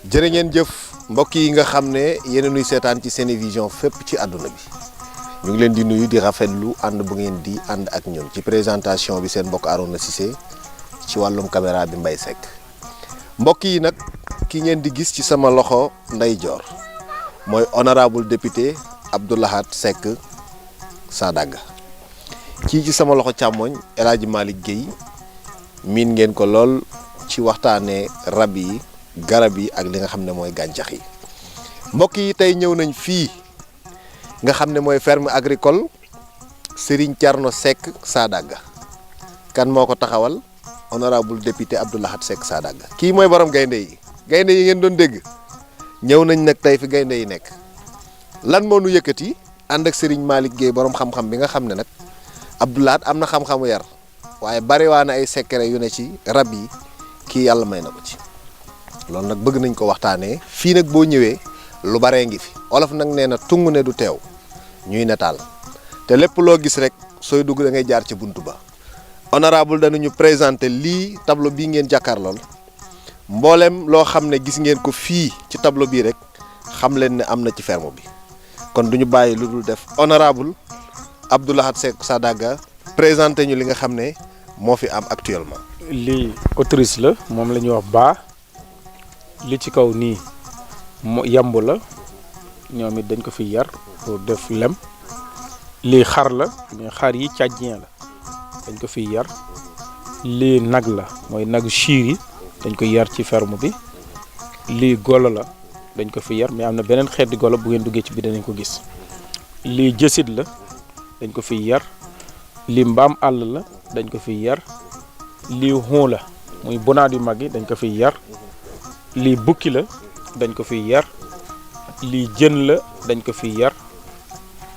jërë ngeen jëf mbokk yi nga xam ne yéen a nuy seetaan ci Senevision fépp ci àdduna bi ñu ngi leen di nuyu di rafetlu ànd bu ngeen di ànd ak ñun ci présentation bi seen mbokk Arona Cissé ci wàllum caméra bi Mbaye Seck mbokk yi nag ki ngeen di gis ci sama loxo ndeyjoor mooy honorable député Abdou Lahad Seck Sadaga kii ci sama loxo càmmoñ El Hadji Malick Guèye miin ngeen ko lool ci waxtaanee rab yi garab yi ak li nga xam ne mooy gàncax yi mbokk yi tey ñëw nañ fii nga xam ne mooy ferme agricole Serigne Thierno Seck Sadaga kan moo ko taxawal honorable député Abdou Lahad Seck Sadaga kii mooy borom gaynde yi ngeen doon dégg ñëw nañ nag tey fi gaynde yi nekk lan moo nu yëkkati ànd ak Serigne Malick Guèye borom xam-xam bi nga xam ne nag Abdou Lahad am na xam-xamu yar waaye bari waa na ay secret yu ne ci rab yi kii yàlla may na ko ci. loolu nag bëgg nañ ko waxtaanee fii nag boo ñëwee lu baree ngi fi olof nag nee na tungu ne du teew ñuy nataal te lépp loo gis rek sooy dugg da ngay jaar ci buntu ba honorable danañu présenter lii tableau bii ngeen jàkkaarlool mboolem loo xam ne gis ngeen ko fii ci tableau bii rek xam leen ne am na ci ferme bi kon duñu bàyyi lu dul def honorable Abdou Lahad Seck Sadaga présenter ñu li nga xam ne moo fi am actuellement. lii autrice la moom la ñuy wax baa li ci kaw nii yamb la ñoom it dañ ko fi yar pour def lem lii xar la mais xar yi càjjien la dañ ko fi yar lii nag la mooy nagu chiir yi dañ ko yar ci ferme bi lii golo la dañ ko fi yar mais am na beneen xeeti golo bu ngeen duggee ci bi danañ ko gis lii jësit la dañ ko fi yar lii mbaam àll la dañ ko fi yar lii xuu la muy bonaat yu mag yi dañ ko fi yar lii bukki la dañ ko fi yar lii jën la dañ ko fi yar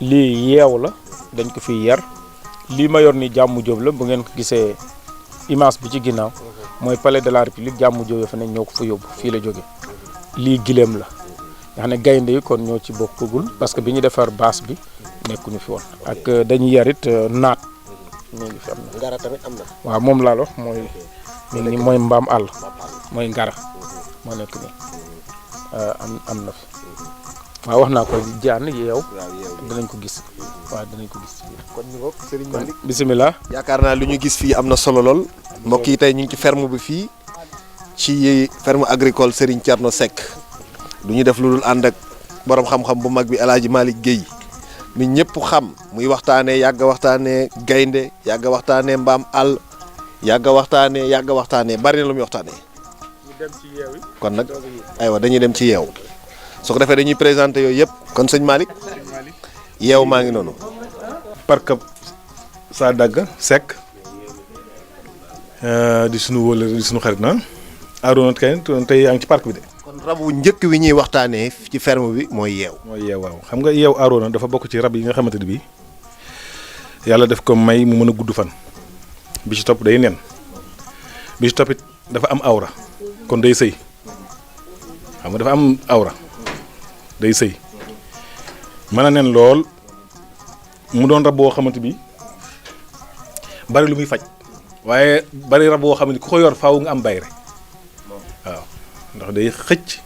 lii yeew la dañ ko fi yar lii ma yor ni jàmmu jóob la bu ngeen ko gisee image bi ci ginnaaw mooy palais de la république jàmmu jóob fa ne ñoo ko fa yóbbu fii la jóge lii gileem la nga xam ne gaynde yi kon ñoo ci bokkagul parce que bi ñu defar baas bi nekkuñu fi woon ak dañuy yarit naat ñu ngi fi am na ngara tamit am na waaw moom laa wax mooy ni mooy mbaam àll mooy ngara moo nekk nii am na fi waaw wax naa ko jaan yeew dinañ ko gis waaw dinañ ko gis kon ñu bokk Serigne Malick bisimilah. yaakaar naa lu ñu gis fii am na solo lool mbokk yi tey ñu ngi ci ferme bi fii ci ferme agricole Serigne Thierno Seck du ñu def lu dul ànd ak borom xam-xam bu mag bi El Hadji Malick Guèye mi ñëpp xam muy waxtaanee yàgg waxtaanee gaynde yàgg waxtaanee mbaam àll yàgg waxtaanee bari na lu muy waxtaanee. kon nag aywa dañuy dem ci yeew su ko defee dañuy présenter yooyu yëpp kon sëñ Malick yeew maa ngi noonu. parc Sadaga Seck di sunu wóol di sunu xarit na Arona tey yaa ngi ci parc bi de. kon rabu njëkk wi ñuy waxtaanee ci ferme bi mooy yeew. waaw xam nga yeew Arona dafa bokk ci rab yi nga xamante ne bii yàlla def ko may mu mën a gudd fan bi ci topp day nen bi ci toppit dafa am awra. kon day sëy xam nga dafa am awra day sëy mën a nen lool mu doon rab boo xamante bi bari lu muy faj waaye bari rab boo xamante ku ko yor faaw nga am bayre waaw ndax day xëcc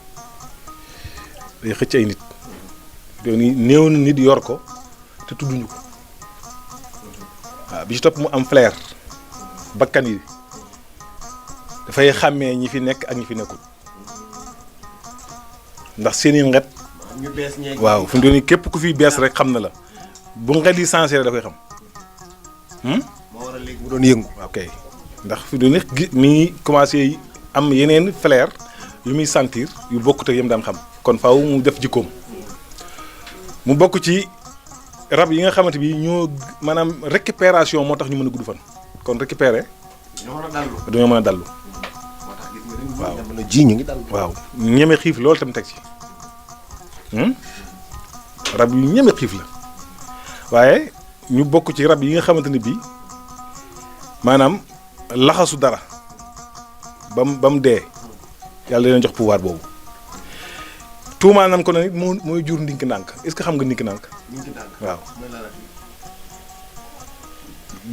ay nit doon néew na nit yor ko te tudduñu ko waaw bi ci topp mu am flair bakkan yi dafay xàmmee ñi fi nekk ak ñi fi nekkul ndax seeni nget ñu bees ñeeg waaw fi mu doon képp ku fi bees rek xam na la bu nget yi sensé da koy xam. moo war a léegi mu doon yëngu. ok ndax fi mu doon mi ngi commencé am yeneen flair yu muy sentir yu bokkut ak yam daan xam kon faaw mu def jikkoom mu bokk ci rab yi nga xamante bi ñoo maanaam récupération moo tax ñu mën a gudd fan kon récupérer dañoo mën a dallu waaw jamono ji ñu ngi dal. waaw ñeme xiif loolu tam teg ci rab yu ñeme xiif la waaye ñu bokk ci rab yi nga xamante ni bii maanaam laxasu dara ba mu dee yàlla dina jox pouvoir boobu tuumaa nan ko ne nit mooy jur ndink ndànk est-ce que xam nga ndink ndànk waaw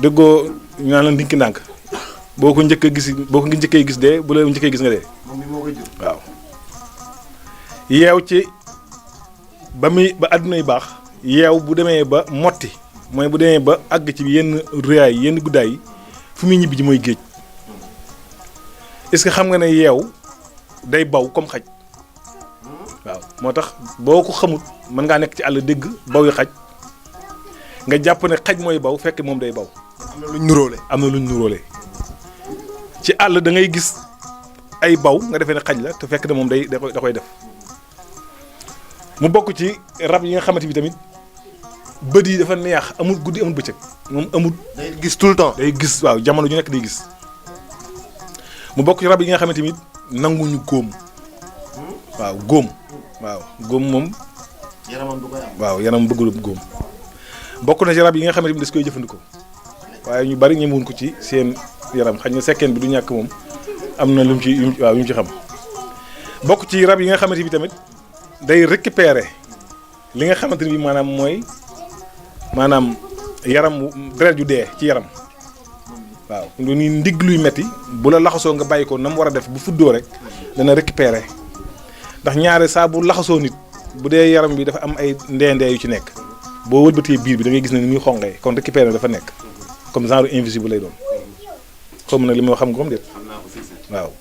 dëggoo ñu naan la ndink ndànk boo ko njëkkee gis dee bu la njëkkee gis nga dee waaw yeew ci ba àdduna yi baax yeew bu demee ba motti mooy bu demee ba àgg ci yenn rëyaay yenn guddaay yi fu muy ñibbi ji mooy géej est-ce que xam nga ne yeew day baw comme xaj waaw moo tax boo ko xamut mën ngaa nekk ci àll dégg baw yi xaj nga jàpp ne xaj mooy baw fekk moom day baw. am na luñ nuróole ci àll da ngay gis ay baw nga defee ne xaj la te fekk ne moom da koy def mu bokk ci rab yi nga xamante bi tamit bët yi dafa neex amul guddi amul bëccëg moom amul. day gis tout le temps. day gis waaw jamono ju nekk day gis mu bokk ci rab yi nga xamante ni nanguñu góom waaw góom waaw góom moom. yaramam du koy am. waaw yaram bëggul góom bokk na ci rab yi nga xamante ni des koy jëfandikoo waaye ñu bari ñemewuñ ko ci seen yaram xëy na sekkeen bi du ñàkk moom am na lu mu ci waaw yu mu ci xam bokk ci rab yi nga xamante bi tamit day récupérer li nga xamante ni bi maanaam yaram deret ju dee ci yaram waaw lu ni ndigg luy metti bu la laxasoo nga bàyyi ko na mu war a def bu fuddoo rek dana récupérer ndax ñaare saa bu laxasoo nit bu dee yaram bi dafa am ay ndee yu ci nekk boo wëlbatee biir bi da ngay gis ne ni muy xonqee kon récupérer dafa nekk comme genre invisible lay doon xawma nag li ma xam nga comme déet waaw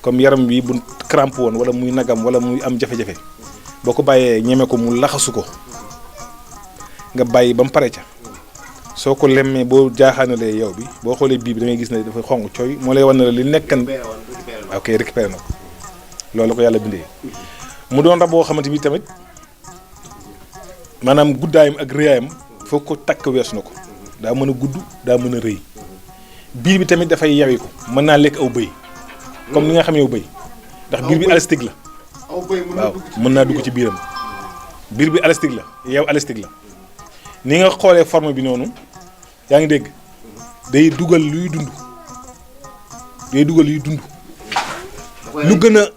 comme yaram bi bu crampe woon wala muy nagam wala muy am jafe-jafe boo ko bàyyee ñeme ko mu laxasu ko nga bàyyi ba mu pare ca soo ko lemmee boo jaaxaanalee yow bi boo xoolee bii bi da ngay gis ne dafa xonq cooy moo lay wan ne la li nekkan ok récupéré na ko loolu la ko yàlla bindee mu doon rab boo xamante bi tamit maanaam guddaayam ak rëyaayam foo ko takk weesu na ko daa mën a gudd daa mën a rëy biir bi tamit dafay yawi ko mën naa lekk aw bëy comme ni nga xamee aw bëy ndax biir bi élastique la waaw mën naa dugg ci biiram biir bi élastique la yow élastique la ni nga xoolee forme bi noonu yaa ngi dégg day dugal luy dund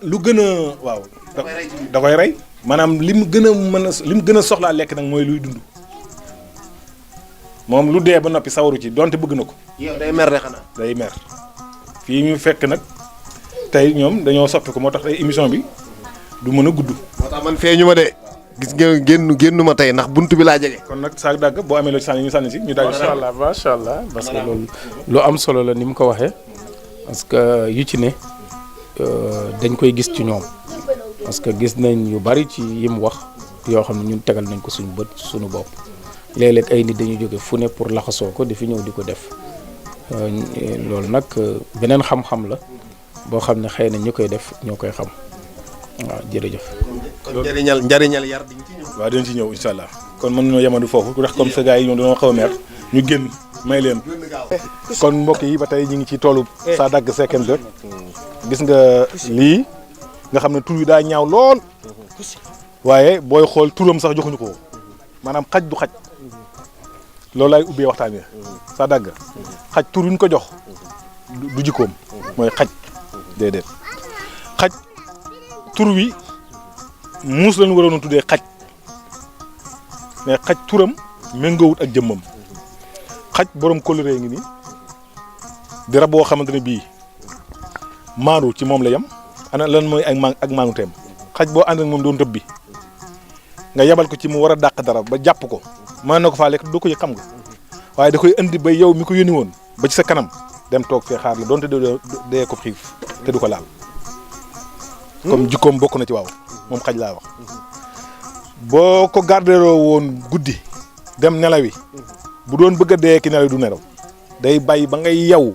lu gën a waaw da koy rey maanaam li mu gën a soxlaa lekk nag mooy luy dund moom lu dee ba noppi sawaru ci donte bëgg na ko. yow day mer de xanaa. day mer fii ñu fekk nag tey ñoom dañoo soppi ko moo tax tey émission bi du mën a gudd. moo tax man feeñu ma de. gis nga génnu ma tey ndax buntu bi laa jege. kon nag saa dàgg boo amee loo ci sànni ñu sànni si ñu daal. macha allah parce que loolu lu am solo la ni mu ko waxee parce que yu ci ne dañ koy gis ci ñoom parce que gis nañ yu bari ci yi mu wax yoo xam ne ñun tegal nañ ko suñu bët suñu bopp léeg-léeg ay nit dañuy jóge fu ne pour laxasoo ko di fi ñëw di ko def loolu nag beneen xam-xam la boo xam ne xëy na ñi koy def ñoo koy xam waaw jërëjëf. kon njariñal yar di nga ci ñëw. waaw dinañ ci ñëw incha allah kon mën nañoo yemandi foofu ndax comme sa gars yi ñoom dañoo xaw a mer ñu génn may leen. kon mbokk yi ba tey ñu ngi ci toolu saa dagg sekken de gis nga lii nga xam ne tur wi daa ñaaw lool waaye booy xool turam sax joxuñu ko maanaam xaj du xaj loolu laay ubbee waxtaan wi saa dagg xaj tur wi ñu ko jox du jikkoom mooy xaj déedéet xaj tur wi muus lañu waroon a tuddee xaj mais xaj turam méngoowut ak jëmmam xaj borom coloré ngi nii di rab boo xamante ne bii maanu ci moom la yem ana lan mooy ak maanu teem xaj boo ànd ak moom doon tëb bi nga yebal ko ci mu war a dàq dara ba jàpp ko mën na ko faa lekk doo ko yëg xam nga waaye da koy indi ba yow mi ko yónni woon ba ci sa kanam dem toog fee xaar la doonte dee ko xiif te du ko laal comme jikkoom bokk na ci waaw moom xaj laa wax boo ko garderoo woon guddi dem nelawi bu doon bëgg a dee ki nelaw du nelaw day bàyyi ba ngay yow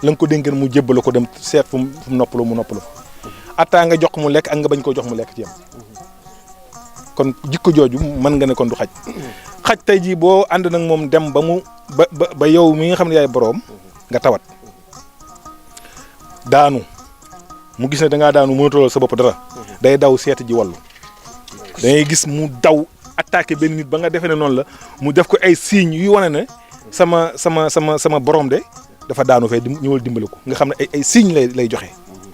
la nga ko dénkeen mu jébbala ko dem seet fu mu noppaloo mu noppaloo attaa nga jox mu lekk ak nga bañ koo jox mu lekk ci yam kon jikko jooju mën nga ne kon du xaj xaj tey jii boo ànd nag moom dem ba mu ba yow mi nga xam ne yaay boroom nga tawat daanu mu gis ne da ngaa daanu mënatoo sa bopp dara day daw seeti ji wàllu da ngay gis mu daw attaqué benn nit ba nga defee ne noonu la mu def ko ay signes yu wane ne sama borom de dafa daanu fee ñëwal dimbali ko nga xam ne ay signes lay joxe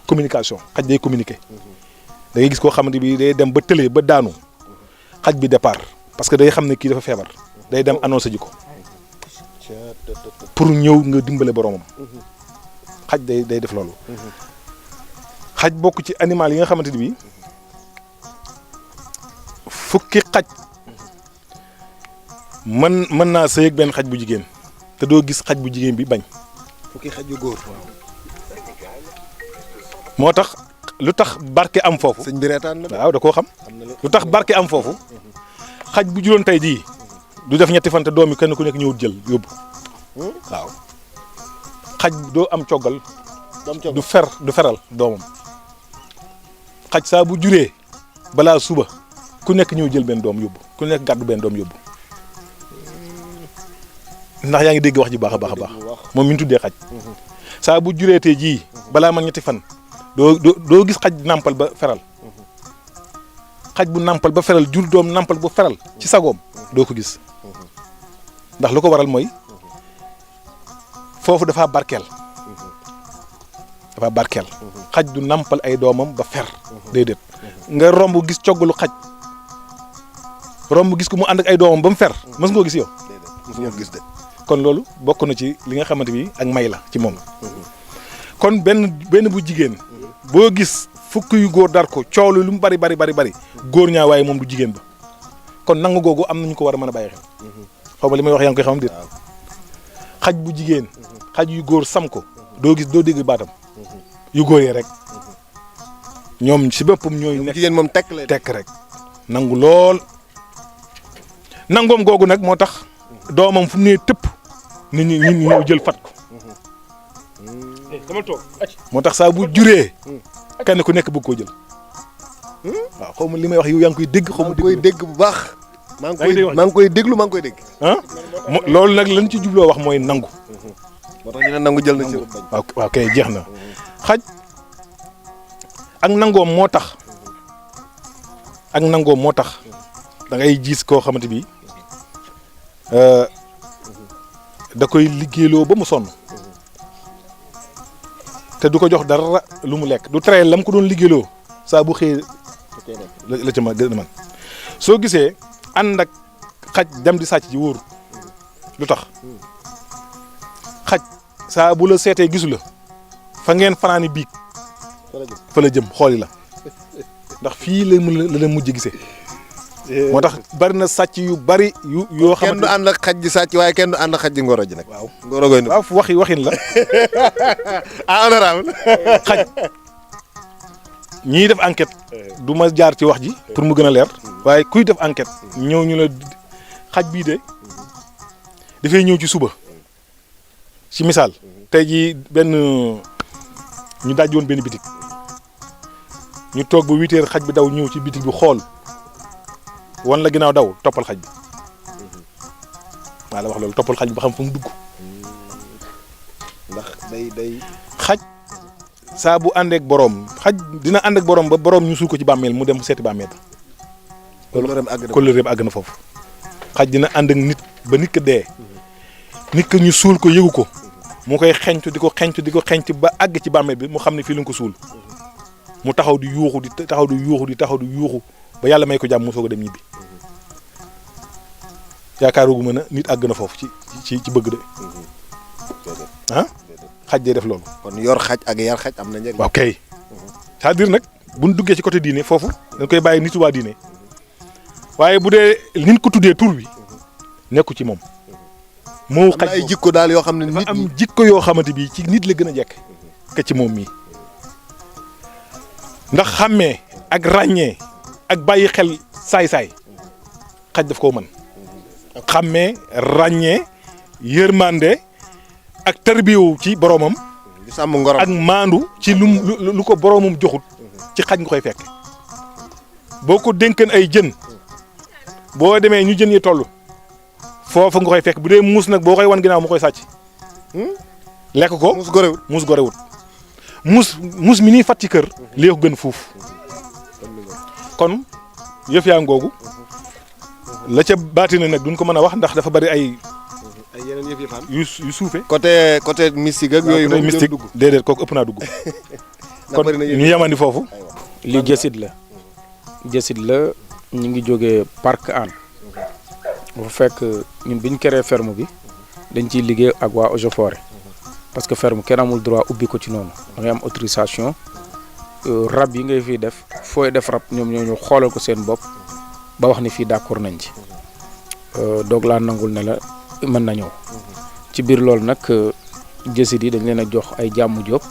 communication xaj day communiquer da ngay gis koo xamante bi day dem ba tëlee ba daanu xaj bi départ parce que day xam ne kii dafa feebar day dem annoncé ji ko pour ñëw nga dimbale boromam xaj day def loolu. xaj bokk ci animal yi nga xamante ni bii fukki xaj mën naa sëy ak benn xaj bu jigéen te doo gis xaj bu jigéen bi bañ. fukki xaj yu góor. moo tax lu tax barke am foofu. sëñ bi reetaan na waaw da koo xam. lu tax barke am foofu xaj bu juróon tey jii du def ñetti fan te doom yi kenn ku nekk ñëw jël yóbbu. waaw xaj doo am coggal. du feral doomam. xaj saa bu juree balaa suba ku nekk ñëw jël benn doom yóbbu ku nekk gàddu benn doom yóbbu ndax yaa ngi dégg wax ji baax a baax a baax moom mi ñu tuddee xaj. saa bu juree tey jii balaa man ñetti fan doo gis xaj nàmpal ba feral xaj bu nàmpal ba feral jur doom nàmpal ba feral ci sagoom doo ko gis ndax lu ko waral mooy foofu dafa barkeel. dafa barkeel xaj du nampal ay doomam ba fer déedéet nga romb gis coggalu xaj romb gis ko mu ànd ak ay doomam ba mu fer mës nga ko gis yow. mës nga ko gis de. kon loolu bokk na ci li nga xamante bi ak may la ci moom. kon benn bu jigéen boo gis fukk yu góor dar ko coow lu mu bari góor ñaa waaye moom du jigéen ba kon nangu googu am nañu ko war a mën a bàyyi xel. xaw ma li may wax yaa ngi koy xam déet xaj bu jigéen xaj yu góor sam ko doo dégg baatam. yu góor yi rek ñoom si boppam ñooy nekk jigéen moom tekk rek nangu lool nangoom googu nag moo tax doomam fu mu nee tëpp nit ñi ñëw jël fat ko moo tax saa bu juree kenn ku nekk bëgg koo jël waaw xaw ma li may wax yow yaa ngi koy dégg xaw ma koy dégg bu baax maa ngi koy déglu maa ngi koy dégg loolu nag lañ ci jubloo wax mooy nangu moo tax ñu ne nangu jël na ci waaw kay jeex na xaj ak nangoom moo tax da ngay gis koo xamante bi da koy liggéeyloo ba mu sonn te du ko jox dara lu mu lekk du tere lam ko doon liggéeyloo saa bu xëyee la ca ma gën a man soo gisee ànd ak xaj dem di sàcc ji wóoru lu tax xaj saa bu la seetee gisu la fa ngeen fanaani biig fa la jëm xooli la ndax fii la mujj gisee moo tax bari na sàcc yu bari yoo xamante kenn du ànd ak xaj ji sàcc waaye kenn du ànd ak xaj ji ngoro ji nag. waaw ngoro goy waaw waxin la. honorable xaj ñiy def enquête du ma jaar ci wax ji pour mu gën a leer waaye kuy def enquête ñëw ñu la xaj bii de dafay ñëw ci suba ci misaal tey jii ñu daj woon benn bitig ñu toog ba 8 heures xaj bi daw ñëw ci bitig bi xool wan la ginnaaw daw toppal xaj bi maa la wax loolu toppal xaj bi ba xam fu mu dugg ndax day xaj saa bu àndeek boroom xaj dina ànd ak boroom ba boroom ñu suul ko ci bàmmeel mu dem seeti bàmmeel loolu kóllëre bi àgg na foofu xaj dina ànd ak nit ba nit ka dee nit ka ñu suul ko yëgu ko mu koy xeñtu di ko xeñtu ba àgg ci bàmmeel bi mu xam ne fii lañ ko suul mu taxaw di yuuxu ba yàlla may ko jàmm mu soog a dem ñibbi yaakaaru gu mën a nit àgg na foofu ci bëgg de xaj day def loolu. kon yor xaj ak yar xaj am na njëriñ. waaw kay c'est-à-dire nag bu ñu duggee ci côté diine foofu dañ koy bàyyi nitu waa diine waaye bu dee liñ ko tuddee tur bi nekku ci moom. moo xaj ay jikko daal yoo xam ne nit dafa am jikko yoo xamante bi ci nit la gën a jekk ka ci moom mii ndax xàmmee ak ràññee ak bàyyi xel saay-saay xaj daf koo mën xàmmee ràññee yërmande ak tarbiyewu ci boromam di sàmm ngorom ak maandu ci lu ko boroomam joxut ci xaj nga koy fekk boo ko dénkan ay jën boo demee ñu jën yi toll foofu nga koy fekk bu dee muus nag boo koy wan ginnaaw mu koy sàcc lekk ko muus gorewut muus mi nii fat ci kër lee ko gën fuuf kon yëf yaa ngoogu la ca baati na nag duñ ko mën a wax ndax dafa bari ay yeneen yëf yëfaan yu suufe côté mystique ak yooyu moom mystique déedéet kooku ëpp naa dugg kon ñu yamandi foofu li jësit la ñu ngi jógee parc Hann bu fekk ñun biñ créé ferme bi dañ ciy liggéey ak waa Eaux et Forêts parce que ferme kenn amul droit ubbi ko ci noonu da ngay am autorisation rab yi ngay fiy def fooy def rab ñoom ñoo ñu xoolal ko seen bopp ba wax ni fii d'accord nañ ci doog laa nangul ne la mën na ñëw ci biir loolu nag jësit yi dañ leen a jox ay jàmm jóob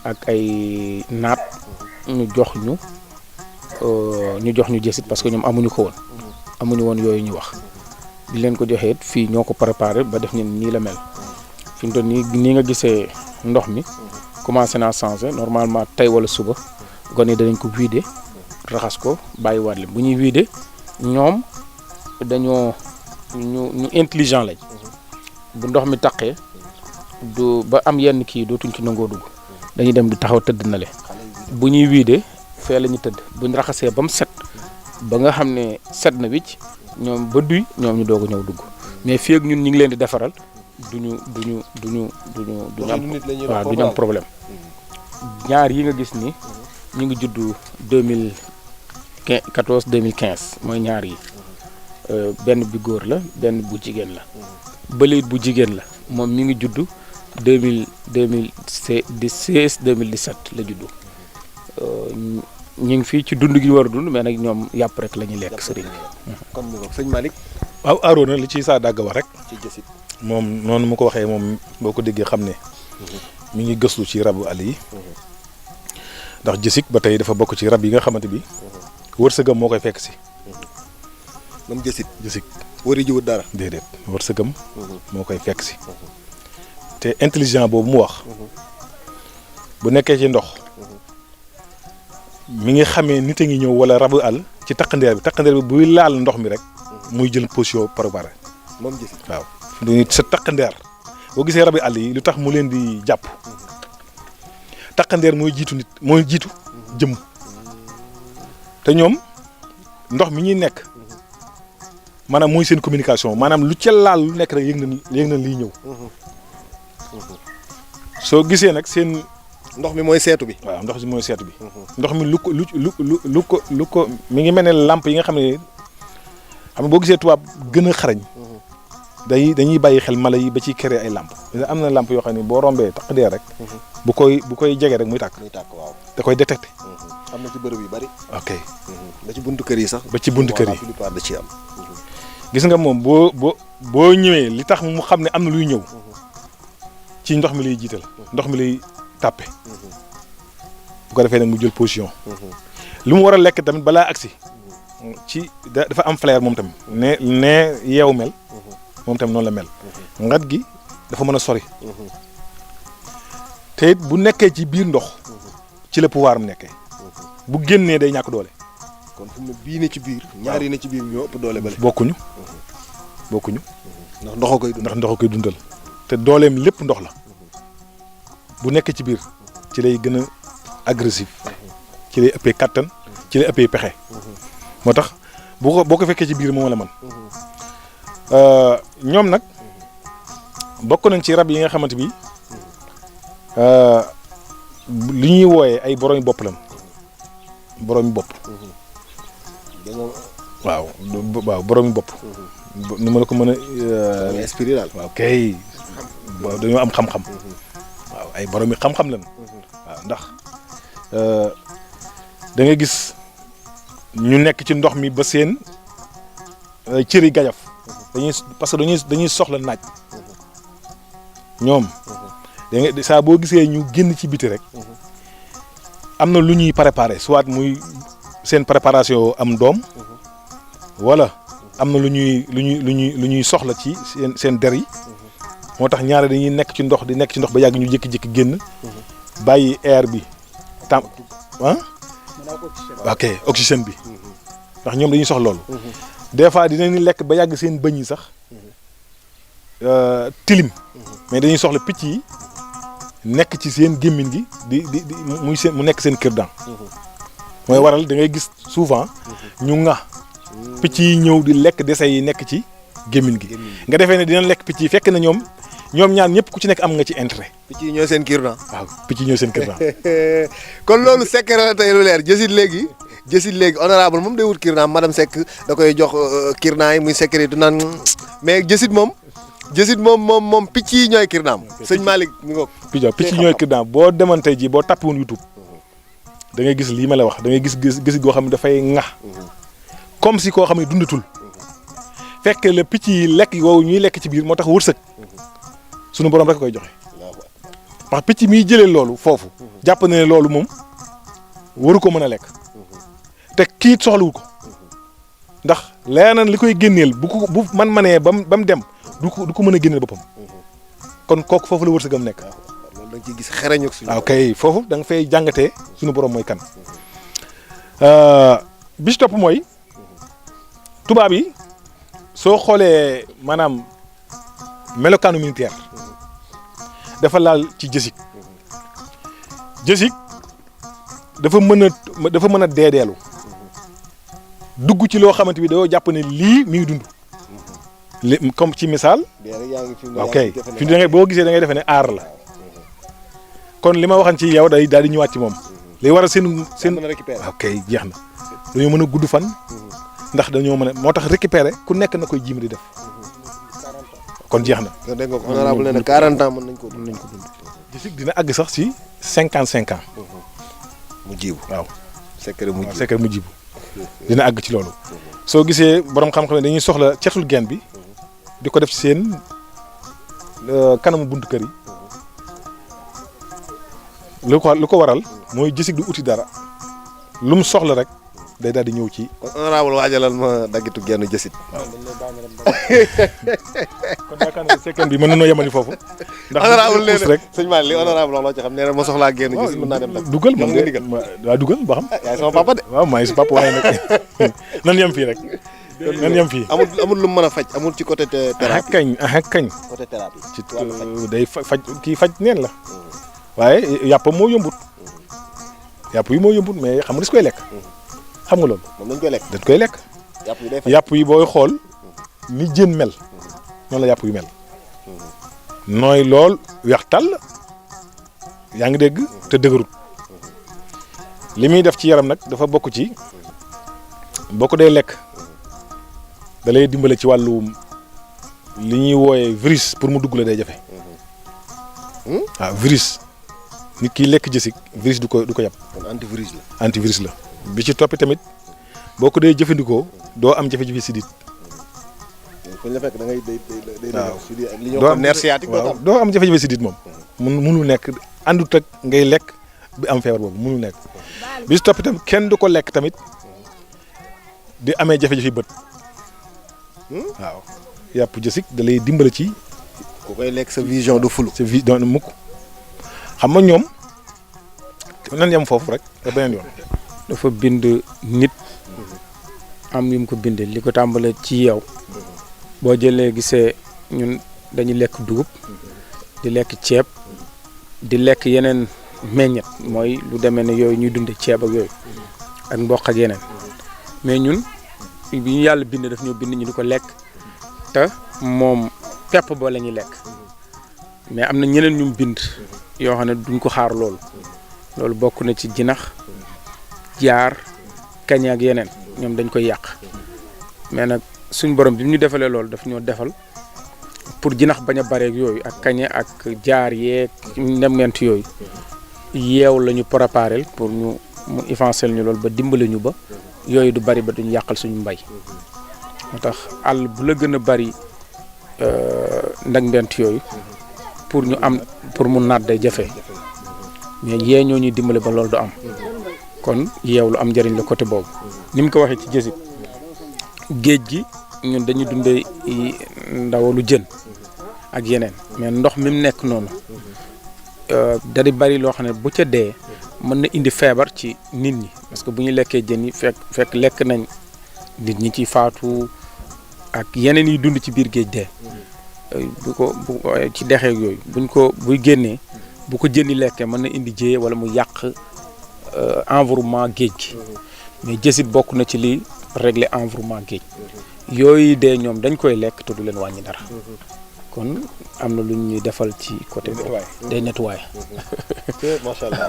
ak ay naat ñu jox ñu jësit parce que ñoom amuñu ko woon amuñu woon yooyu ñu wax bi leen ko joxee fii ñoo ko préparé ba def ñun nii la mel fi mu toll nii nga gisee ndox mi commencé naa changé normalement tey wala suba gone yi danañ ko vider raxas ko bàyyiwaat leen bu ñuy vider ñoom dañoo ñu intelligent lañ bu ndox mi taqee du ba am yenn kii dootuñ ci nangoo dugg dañuy dem di taxaw tëdd na le bu ñuy vider fee la ñu tëdd buñ raxasee ba mu set ba nga xam ne set na wicc ñoom ba duy ñoom ñu doog a ñëw dugg mais fii ak ñun ñu ngi leen di defaral duñu am problème ñaar yi nga gis ni ñu ngi juddu 2014 2015 mooy ñaar yi benn bi góor la benn bu jigéen la bële bu jigéen la moom mi ngi juddu 2016 2017 la juddu ñu ngi fii ci dund gi war a dund mais nag ñoom yàpp rek la ñuy lekk sëriñ bi. comme ni ko sëñ Malick. waaw Arona li ci saa dàgg wax rek. ci jësit moom noonu mu ko waxee moom boo ko déggee xam ne. mi ngi gëstu ci rabu àll yi. ndax jësik ba tey dafa bokk ci rab yi nga xamante bi wërsëgam moo koy fekk si. moom jësit wari jiwut dara. déedéet wërsëgam moo koy fekk si. te intelligent boobu mu wax. bu nekkee ci ndox. mi ngi xamee nit a ngi ñëw wala rabu àll ci taqandeer bi buy laal ndox mi rek muy jël position préparé moom gis waaw du sa taqandeer boo gisee rabu àll yi lu tax mu leen di jàpp taqandeer mooy jiitu jëm te ñoom ndox mi ñuy nekk maanaam mooy seen communication maanaam lu ca laal lu nekk rek yëg na liy ñëw soo gisee nag seen ndox mi mooy seetu bi. waaw ndox mi mooy seetu bi. ndox mi lu ko mi ngi mel ne lampe yi nga xam ne boo gisee tubaab gën a xarañ. dañuy bàyyi xel mala yi ba ciy créer ay lampe am na lampe yoo xam ne boo rombee taq dee rek. bu koy jege rek muy tàkk. waaw da koy détecté. am na ci bërëb yu bari. ok ba ci buntu kër yi sax. ba ci buntu kër yi plupart da ciy am. gis nga moom boo ñëwee li tax mu xam ne am na luy ñëw. ci ndox mi lay jiital. ndox mi lay tàppe bu ko defee nag mu jël position lu mu war a lekk tamit balaa agsi ci dafa am flair moom tamit ne yeewu mel moom tamit noonu la mel ngat gi dafa mën a sori te it bu nekkee ci biir ndox ci la pouvoir am nekkee bu génnee day ñàkk doole kon fu mu bii ne ci biir ñaar yi ne ci biir ñoo ëpp doole bale bokkuñu ndax ndox koy dundal te dooleem lépp ndox la bu nekk ci biir ci lay gën a agressif ci lay ëppee kattan ci lay ëppee pexe moo tax boo ko fekkee ci biir moom la man ñoom nag bokk nañ ci rab yi nga xamante bi li ñuy wooyee ay boroomi bopp lan boroomi bopp waaw boroomi bopp ni ma la ko mën a esprit daal waaw kay dañoo am xam-xam waaw ay boroomi xam-xam lan waaw ndax da nga gis ñu nekk ci ndox mi ba seen cëri gajaf parce que dañuy soxla naaj ñoom da nga saa boo gisee ñu génn ci biti rek am na lu ñuy préparé soit muy seen préparation am doom wala am na lu ñuy soxla ci seen der yi moo tax ñaare dañuy nekk ci ndox ba yàgg ñu jékki-jékki génn bàyyi air bi tam ok oxygène bi ndax ñoom dañuy soxla loolu des fois dinañ lekk ba yàgg seen bëñ yi sax tilim mais dañuy soxla picc yi nekk ci seen gémmiñ gi mu nekk seen cure-dent mooy waral da ngay gis souvent ñu picc yi ñëw di lekk dese yi nekk ci gémmiñ gi nga defee ne dinañ lekk picc yi fekk na ñoom ñaar ñëpp ku ci nekk am nga ci intérêt. picc yi ñooy seen cure-dent. waaw picc yi ñooy seen cure-dent. kon loolu secret la tey lu leer jësit léegi honorable moom day wut cure-dent madame Seck da koy jox cure-dent yi muy secret du naan mais jësit moom picc yi ñooy cure-dent. sëñ Malick mi ngoog. picc yi ñooy cure-dent boo demoon tey jii boo tapé woon YouTube da ngay gis lii ma la wax da ngay gis goo xam ne dafay ŋax comme si koo xam ne dundatul fekk la picc yi lekk woowu ñuy lekk ci biir moo tax wërsëg sunu borom rek koy joxe wax picc miy jëlee loolu foofu jàpp na ne loolu moom waru ko mën a lekk te kii soxlawu ko ndax leneen li koy génneel bu manee ba mu dem du ko mën a génneel boppam kon kooku foofu la wërsëgam nekk. loolu da nga ciy gis xereñ ak suñu. waaw kay foofu da nga fay jàngatee sunu borom mooy kan bi ci topp mooy tubaab yi soo xoolee maanaam melokaanu militaire dafa laal ci jësig dafa mën a deedeelu dugg ci loo xamante bi doo jàpp ne lii mi ngi dund comme ci misaal. ok fi da ngay boo gisee da ngay defe ne aar la kon li ma waxan ci yow day daal di ñëwaat ci moom li war a seen ok jeex na dañoo mën a gudd fan ndax dañoo mën a moo tax récupérer ku nekk na koy jiim di def kon jeex na. dégg nga honorable nee na 40 ans mën nañ ko dund. jësig dina àgg sax ci 55 ans. mu jiibu waaw. secret mu jiibu dina àgg ci loolu. soo gisee borom xam-xam ne dañuy soxla cetul geen bi di ko def ci seen kanamu buntu kër yi lu ko waral mooy jësig du uti dara lu mu soxla rek day daal di ñëw ci. kon honorable waajalal ma daggitu genn jësit. waaw kon yaakaar naa ne secret bi mën nañoo yemani foofu. ndax honorable nee na rek sëñ Malick li honorable wax loo ci xam nee na ma soxlaa genn jësit mën naa dem nag. dugal mën nga digal waaw dugal ba xam. yaay sama papa de. waaw maa ngi si papa waaye nag nan yem fii rek. nan yem fii. amul lu mu mën a faj amul ci côté thérapie. kañ. côté thérapie. ci day faj kii faj neen la. waaye yàppam moo yombut. yàpp yi moo yombut mais xam nga des koy lekk. xam nga loolu. moom dañ koy lekk. dañ koy lekk. yàpp yi day faj. yàpp yi booy xool ni jën mel noonu la yàpp yu mel. nooy lool weex tàll yaa ngi dégg te dëgërut li muy def ci yaram nag dafa bokk ci boo ko dee lekk da lay dimbale ci wàllu li ñuy wooyee virus pour mu dugg la day jafe. waaw virus nit ki lekk jësig virus du ko yab. kon antivirus la. antivirus la bi ci toppi tamit boo ko dee jëfandikoo doo am jafe-jafe sidit. kon la fekk da ngay day waaw li ñuy wax nerf sciatique doo am jafe-jafe sidit moom. munul nekk àndut ak ngay lekk bi am feebar boobu munul nekk bi ci toppi tamit kenn du ko lekk tamit di amee jafe-jafe bët. waaw yàpp jësig da lay dimbale ci. ku koy lekk sa vision du fulu. sa vision du mukk xam nga ñoom nan yem foofu rek te beneen yoon. dafa bind nit am yu mu ko bindee li ko tàmbale ci yow boo jëlee gisee ñun dañuy lekk dugub di lekk ceeb di lekk yeneen meññet mooy lu demee ne yooyu ñuy dunde ceeb ak yooyu ak mboq ak yeneen mais ñun bi ñu yàlla bind daf ñoo bind ñu di ko lekk te moom pepp ba la ñuy lekk mais am na ñeneen ñu bind yoo xam ne duñ ko xaar loolu bokk na ci jinax jaar kañ ak yeneen ñoom dañ koy yàq mais nag suñ borom bi ñu defalee loolu daf ñoo defal pour jinax bañ a bareeg yooyu ak kañe ak jaar yeeg ndemment yooyu yeew la ñu préparé pour mu évancel ñu loolu ba dimbale ñu ba yooyu du bari ba duñu yàqal suñu mbay moo tax àll bu la gën a bari ndegment yooyu pour ñu am pour mu naat day jafe mais yee ñoo ñuy dimbale ba loolu du am kon yeew lu am njëriñ la côté boobu ni mu ko waxee ci jësig géej gi ñun dañuy dundee ndawalu jën ak yeneen mais ndox mi mu nekk noonu da di bari loo xam ne bu ca dee mën na indi feebar ci nit ñi parce que bu ñu lekkee jën yi fekk lekk nañ nit ñi ci faatu ak yeneen yi dund ci biir géej dee bu ci dexeeg yooyu buy génnee bu ko jën yi lekkee mën na indi jéye wala mu yàq environnement géej gi mais jësit bokk na ci li régler environnement géej yooyu dee ñoom dañ koy lekk te du leen wàññi dara kon am na lu ñuy defal ci côté boobu day nettoyer. macha allah.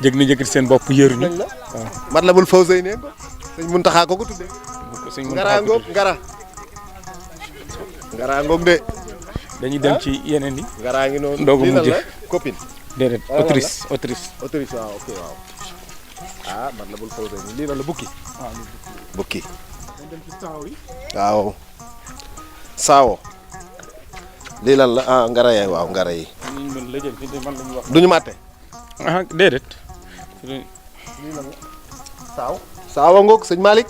jëg na jëkkati seen bopp yëruñu. waaw Matlabul Fawzayni ko sëñ Muntaxa ko tuddee. ngara ngoog ngara ngoog de. dañuy dem ci yeneen yi. ngara ngi noonu ndogu mujj copine. déedéet autrice waaw ok waaw. ah Matlabul Fawzayni lii la bukki. waaw bukki. dañ dem ci saaw yi. waaw. saawo. lii lan la ah ngara yaay waaw ngara yi. ñu mën la jël fi man la ñuy wax. duñu màtte. ah déedéet. saaw. saawa ngoog sëñ Malick.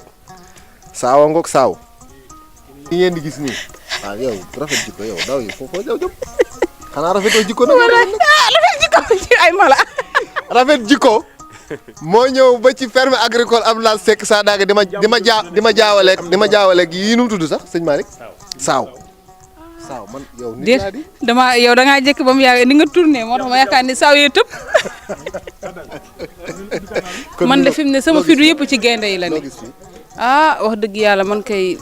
saawa ngoog saaw. li ngeen di gis nii. waaw yow rafet jikko yow daw yi foofu jaw jëm. xanaa rafetoo jikko nag. rafet jikko ci ay mala. rafet jikko. moo ñëw ba ci ferme agricole Abdoulaye Seck Sadaga di ma jaawaleeg yii nu mu tudd sax sëñ Malick. saaw. saaw man yow nit laa di. yow da ngaa jëkk ba mu yàgg ni nga tourné moo tax ma yaakaar ni saaw yee tëb. man de fi mu ne sama fidu yëpp ci gaynde yi la ne. wax dëgg yàlla man kay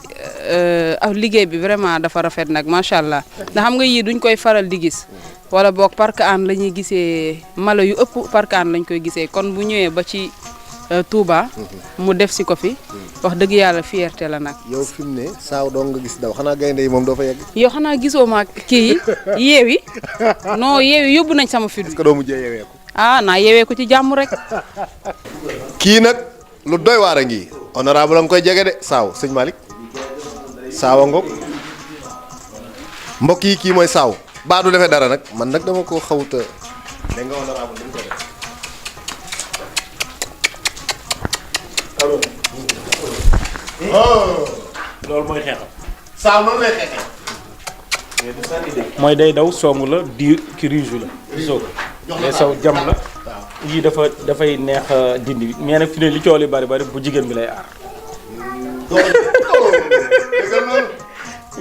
liggéey bi vraiment dafa rafet nag macha allah ndax xam nga yii duñ koy faral di gis wala boog parc an la ñuy gisee mala yu ëpp parc an lañ koy gisee kon bu ñëwee ba ci Touba. mu def si ko fi. wax dëgg yàlla fierté la nag. yow fi mu ne saaw doo nga gis daw xanaa gaynde yi moom doo fa yegg. yow xanaa gisoo ma kii yi yeewi non yeewi yóbbu nañ sama fidu. est-ce que doo mujjee yeeweeku. naa yeeweeku ci jàmm rek. kii nag lu doy waar a ngi honorable a nga koy jege de saaw sëñ Malick saawa ngoog mbokk yi kii mooy saaw baa du defee dara nag man nag dama ko xawuta dégg nga honorable dañ ko def loolu mooy xeexam. saaw noonu lay xeexee. mooy day daw song la di ki riisu la. gisoo ko day saw jam la. yii dafay neex a dindi mais nag fi ne li coow li bari bu jigéen bi lay aar.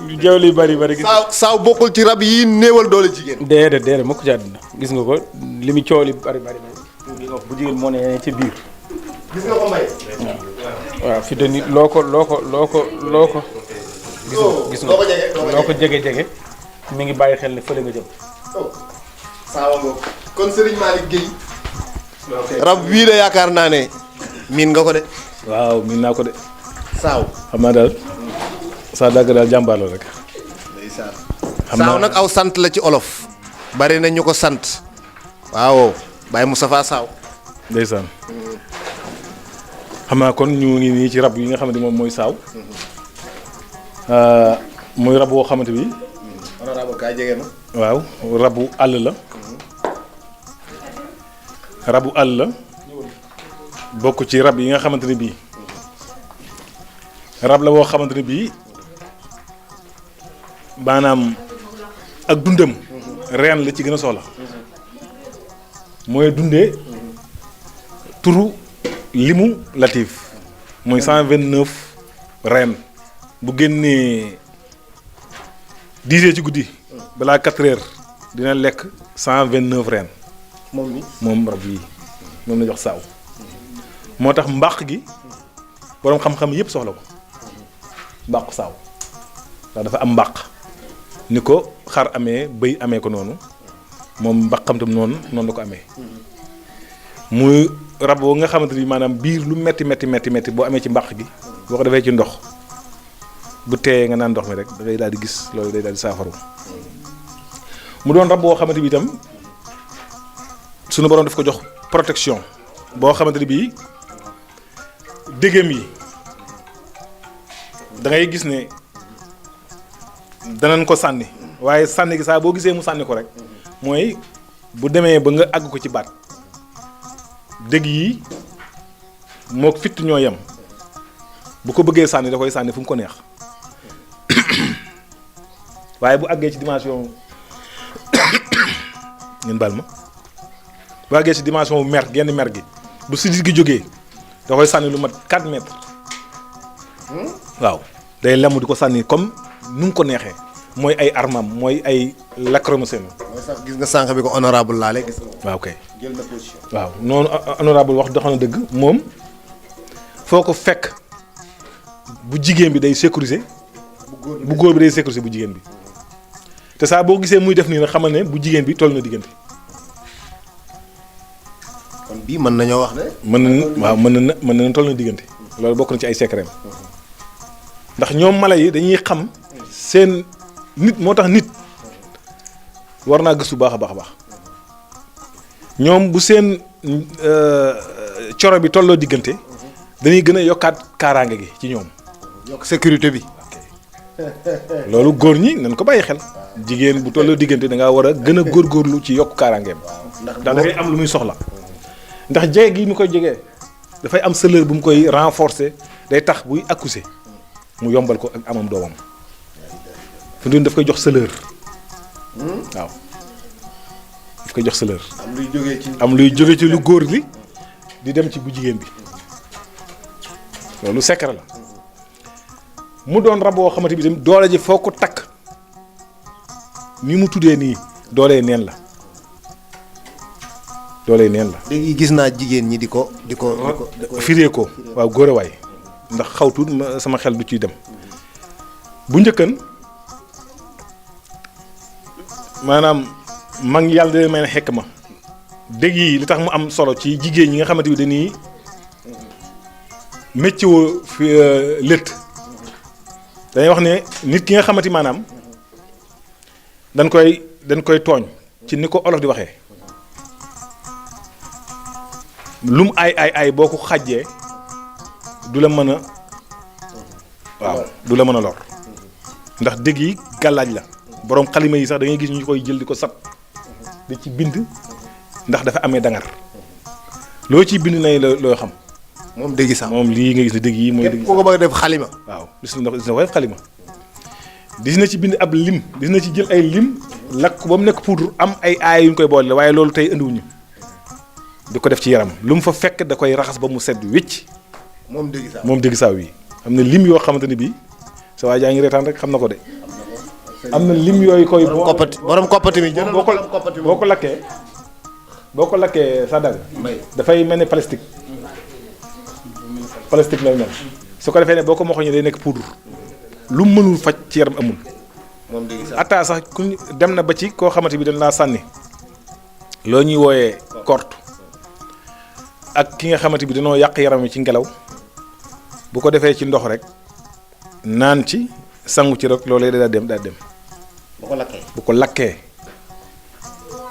li coow li bari. gis saaw bokkul ci rab yi néewal doole jigéen. déedéet mukk ci àddina gis nga ko li mu coow li bari. bu jigéen moo ne ci biir. gis nga ko may. waaw fi de nit loo ko. gis nga loo ko jege mi ngi bàyyi xel ne fële nga jëm. saawa ngoog kon Serigne Malick Guèye. rab wii de yaakaar naa ne miin nga ko de. waaw miin naa ko de. saaw. xam naa daal Sadaga daal jàmbaar la rek. ndeysaan. saaw nag aw sant la ci olof. bari na ñu ko sant. waaw Baye Moustapha Saaw. ndeysaan. xam naa kon ñu ngi nii ci rab yi nga xamante moom mooy saaw. muy rab woo xamante bi. honorable kaay jege na. waaw rabu àll la. rabu àll la. bokk ci rab yi nga xamante ne bii. rab la woo xamante ne bii maanaam ak dundam. reen la ci gën a soxla. mooy dundee turu limu latif. mooy 129 reen. bu génnee 10 heures ci guddi balaa 4 heures dina lekk 129 reen. moom rab yi moom la jox saaw. moo tax mbàq gi boroom xam-xam yépp soxla ko mbàqu saaw ndax dafa am mbàq ni ko xar amee bëy amee ko noonu moom mbàqam tam noonu la ko amee. muy rab boo nga xamante ni maanaam biir lu metti boo amee ci mbàq gi boo ko defee ci ndox. bu teeyee nga naan ndox mi rek da ngay daal di gis loolu day daal di saafaru. mu doon rab boo xamante bi itam sunu borom daf ko jox protection boo xamante ni bii déggam yi da ngay gis ne danañ ko sànni waaye sànni gi saa boo gisee mu sànni ko rek mooy bu demee ba nga àgg ko ci baat dégg yi moo fitt ñoo yem bu ko bëggee sànni da koy sànni fu mu ko neex waaye bu àggee ci dimension ngeen baal ma bu àggee ci dimension mer genn mer gi bu sidit gi jógee da koy sànni lu mat 4 mètres waaw day lemu di ko sànni comme nu mu ko neexee mooy ay armam mooy ay lacrymogène. mooy sax gis nga sànq bi ko honorable laale gis nga. waaw kay jël na position. waaw noonu honorable wax dox na dëgg moom foo ko fekk bu jigéen bi day sécuriser bu góor bi day sécuriser bu jigéen bi te saa boo gisee muy def nii nag xamal ne bu jigéen bi toll na diggante. kon bii mën nañoo wax ne. mën na toll na diggante loolu bokk na ci ay secret ndax ñoom mala yi dañuy xam seen nit moo tax nit war naa gëstu baax a baax a baax ñoom bu seen coro bi tolloo diggante dañuy gën a yokkaat kaaraange gi ci ñoom. yokk sécurité bi. loolu góor ñi nañ ko bàyyi xel jigéen bu tolloo diggante da ngaa war a gën a góorgóorlu ci yokk kaaraangeem. ndax dafay am lu muy soxla. ndax jege gi mu koy jegee dafay am sëleur bu mu koy renforcer day tax buy accoucher mu yombal ko ak amam doomam fi mu daf koy jox sëleur waaw daf koy jox sëleur. am luy jógee ci lu góor li di dem ci bu jigéen bi loolu secret la mu doon rab boo xamante bi tamit doole ji foo ko takk ni mu tuddee nii doolee neen la. dooley neen la. léegi gis naa jigéen ñi di ko firee ko waaw góore waay ndax xaw tuut sama xel du ciy dem bu njëkkan maanaam mag yàlla da may ne xekk ma dégg yi li tax mu am solo ci jigéen ñi nga xamante bi dañuy métier woo fi létt dañuy wax ne nit ki nga xamante maanaam dañ koy tooñ ci ni ko olof di waxee. lum ay boo ko xàjjee du la mën a waaw du la mën a lor ndax dégg yi gàllaaj la boroom xalima yi sax da ngay gis ñu koy jël di ko sat di ci bind ndax dafa amee dangar loo ciy bind nay loo xam. moom dégg sax moom lii nga gis ne dégg yi mooy. dégg ko bëgg a def xalima. waaw gis na ko def xalima dina ci bind ab lim dina ci jël ay lim lakk ko ba mu nekk poudre am ay aay yu ñu koy boole waaye loolu tey andiwuñu di ko def ci yaram lu mu fa fekk da koy raxas ba mu sedd wécc. moom dégg saaw yi am na lim yoo xamante ni bii sa waa jaa ngi reetaan rek xam na ko de. am na lim yooyu koy. borom koppati mi jël boo ko lakkee sa dagg dafay mel ne plastique lay mel su ko defee ne boo ko moxoñee day nekk poudre lu mu mënul faj ci yaram amul. moom dégg saaw atta sax ku dem na ba ci koo xamante bi dañ laa sànni loo ñuy wooyee korte ak ki nga xamante bi dañoo yàq yaram wi ci ngelaw bu ko defee ci ndox rek naan ci sangu ci rek loolee daa dem. bu ko lakkee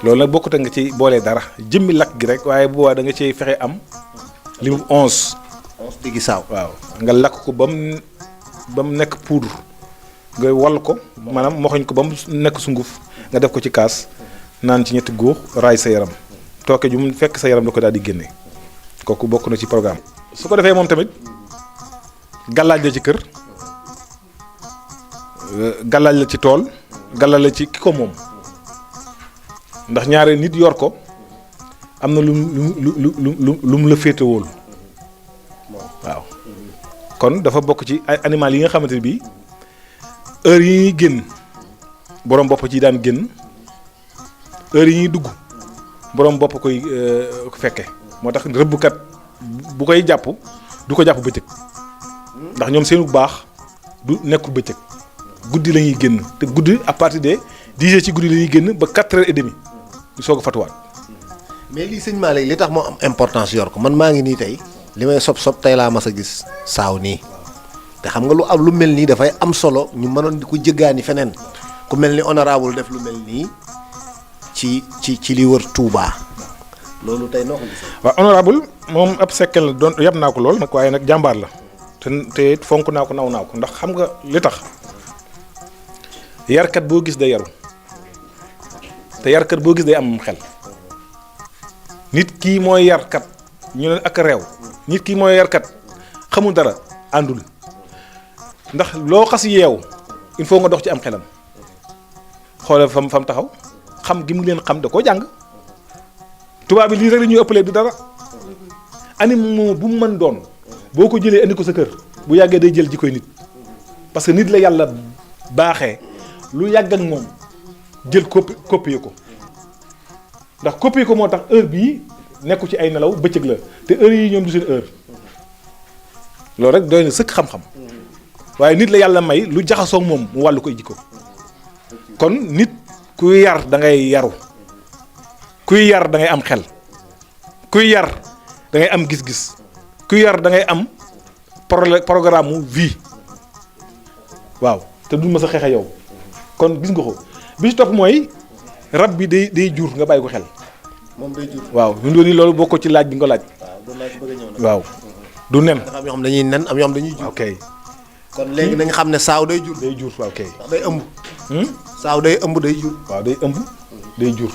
loolu nag bokkut nga ci boolee dara jëmmi lakk gi rek waaye bu boobaa da nga ciy fexe am li mu 11 dégg saaw waaw nga lakk ko ba mu nekk poudre nga wal ko maanaam moxoñ ko ba mu nekk sunguf nga def ko ci kaas naan ci ñetti góox raay sa yaram tooke ju mu fekk sa yaram da ko daal di génne kooku bokk na ci programme. su ko defee moom tamit gàllaaj la ci kër gàllaaj la ci tool gàllaaj la ci ki ko moom ndax ñaare nit yor ko am na lu mu la féetewóol waaw kon dafa bokk ci ay animal yi nga xamante ne bii heure yi ñuy génn borom bopp ci daan génn heure yi ñuy dugg borom bopp koy fekke moo tax rëbbkat bu koy jàpp du ko jàpp bëccëg ndax ñoom seenu baax du nekkul bëccëg guddi la ñuy génn te guddi à partir de 10 heures ci guddi la ñuy génn ba 4h30 ñu soog a fatuwaat. mais lii sëñ Malick li tax moo am importance yor ko man maa ngi nii tey li may sob tey laa mas a gis saaw nii te xam nga lu mel nii dafay am solo ñu mënoon di ko jëggaani feneen ku mel ni honorable def lu mel nii ci li wër Touba loolu tey noo ko gis. waaw honorable moom ab sekkel la doon yab naa ko lool nag waaye nag jàmbaar la te fonk naa ko naw naa ko ndax xam nga li tax yarkat boo gis day yaru te yarkat boo gis day am xel nit kii mooy yarkat ñu ne ak réew nit kii mooy yarkat xamul dara àndul ndax loo xas yeew il faut nga dox ci am xelam xoolal fam taxaw xam gi mu leen xam da koo jàng tubaab bi lii rek la ñuy ëppalee du dara animaux bu mu mën doon boo ko jëlee andi ko sa kër bu yàggee day jël jikkoy nit parce que nit la yàlla baaxee lu yàgg ak moom jël copier ko ndax copier ko moo tax heure bii nekku ci ay nelaw bëccëg la te heure yi ñoom du seen heure loolu rek doy na sëkk xam-xam waaye nit la yàlla may lu jaxasoo moom mu wàllu koy jikko kon nit kuy yar da ngay yaru kuy yar da ngay am xel kuy yar da ngay am gis-gis kuy yar da ngay am programme mu vie waaw te du ma sa xeexe yow kon gis nga ko bi ci topp mooy rab bi day jur nga bàyyi ko xel. moom day jur waaw ñu doon loolu boo ko ci laaj bi nga ko laaj. waaw doon naa ci bëgg a ñëw nag. waaw du nen. dafa am yoo xam dañuy nen am yoo xam dañuy jur. ok kon léegi nañ xam ne saaw day jur. day jur waaw ok. ndax day ëmb. saaw day ëmb day jur. waaw day ëmb day jur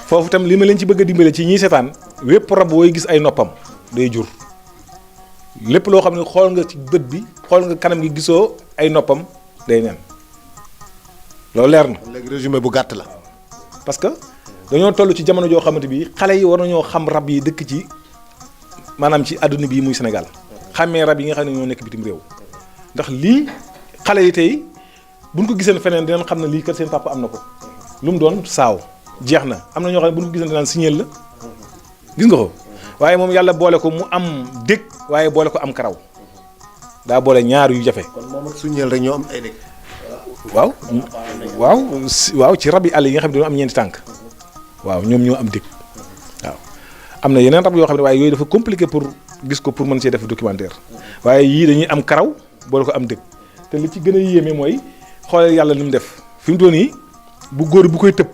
foofu tam li ma leen ci bëgg a dimbale ci ñiy seetaan wépp rab wooy gis ay noppam day jur lépp loo xam ne xool nga ci bët bi xool nga kanam gi gisoo ay noppam day nen loolu leer na. léegi résumé bu gàtt la. parce que dañoo toll ci jamono joo xamante bi xale yi war nañoo xam rab yi dëkk ci maanaam ci àdduna bi muy Sénégal xàmmee rab yi nga xam ne ñoo nekk bitim réew ndax lii xale yi tey buñ ko giseen feneen dinañ xam ne lii kat seen papa am na ko lu mu doon saaw jeex na am na ñoo xam ne buñ ko giseen dinaan signal la gis nga ko waaye moom yàlla boole ko mu am dëkk waaye boole ko am karaw daa boole ñaar yu jafe. kon moom ak suñeel rek ñoo am ay dëkk. waaw ci rab yi àll yi nga xam ne dañoo am ñeenti tànk waaw ñoom ñoo am dëkk waaw am na yeneen rab yoo xam ne waaye yooyu dafa compliqué pour gis ko pour mën see def documentaire waaye yii dañuy am karaw boole ko am dëkk te li ci gën a yéeme mooy xoolal yàlla li mu def fi mu toll nii bu góor bu koy tëb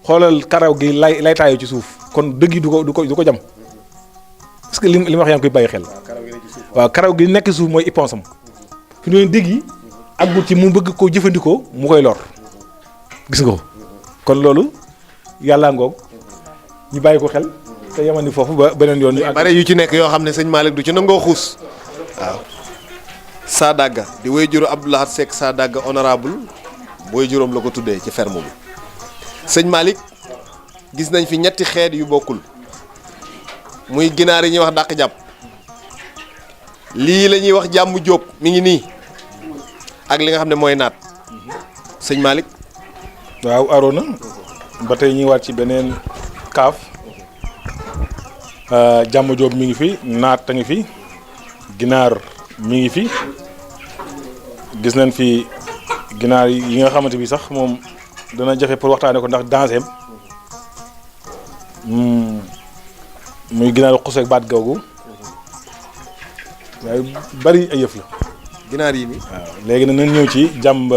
xoolal karaw gi lay taayoo ci suuf kon dëgg yi du ko jam parce que li ma wax yaa ngi koy bàyyi xel waaw karaw gi nekk suuf mooy iponsam fi mu toll nii dëgg yi àggul ci mu bëgg koo jëfandikoo mu koy lor gis nga ko kon loolu yàllaa ngoog ñu bàyyi ko xel te yemani foofu ba beneen yoon. ñu bare yu ci nekk yoo xam ne sëñ Malick du ci nangoo xuus. waaw Sadaga di woy juróom Abdou Lahad Seck Sadaga honorable booy juróom la ko tuddee ci ferme bi sëñ Malick gis nañ fi ñetti xeet yu bokkul muy ginaar yi ñuy wax dàq jàpp lii la ñuy wax jàmm jóob mi ngi nii ak li nga xam ne mooy naat sëñ Malick. waaw Arona ba tey ñuy waat ci beneen kaaf jàmm jóob mi ngi fi naat a ngi fi ginaar mi ngi fi gis nañ fi ginaar yi nga xamante bi sax moom dana jafe pour waxtaane ko ndax danger muy ginaaru xuseeg baat googu waaye bari ay yëf la ginaar yi nii. waaw léegi nag nañ ñëw ci jàmm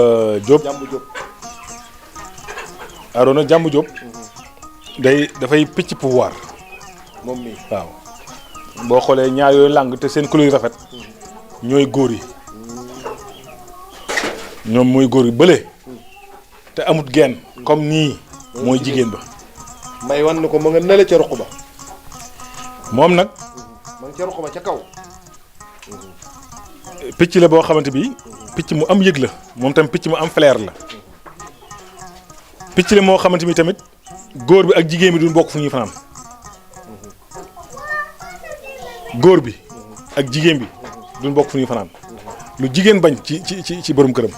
jóob Arona jàmm jóob dafay picc pouvoir moom mi waaw boo xoolee ñaar yooyu làng te seen couleur yi rafet ñooy góor yi ñoom mooy góor yi bële te amut genn comme nii mooy jigéen ba may wan na ko ma nga nele ca ruq ba moom nag ma nga ca ruq ba ca kaw picc la boo xamante bi picc mu am yëg la moom tamit picc mu am flair la picc la moo xamante bi tamit góor bi ak jigéen bi duñ bokk fu ñuy fanaan góor bi ak jigéen bi duñ bokk fu ñuy fanaan lu jigéen bañ ci borom këram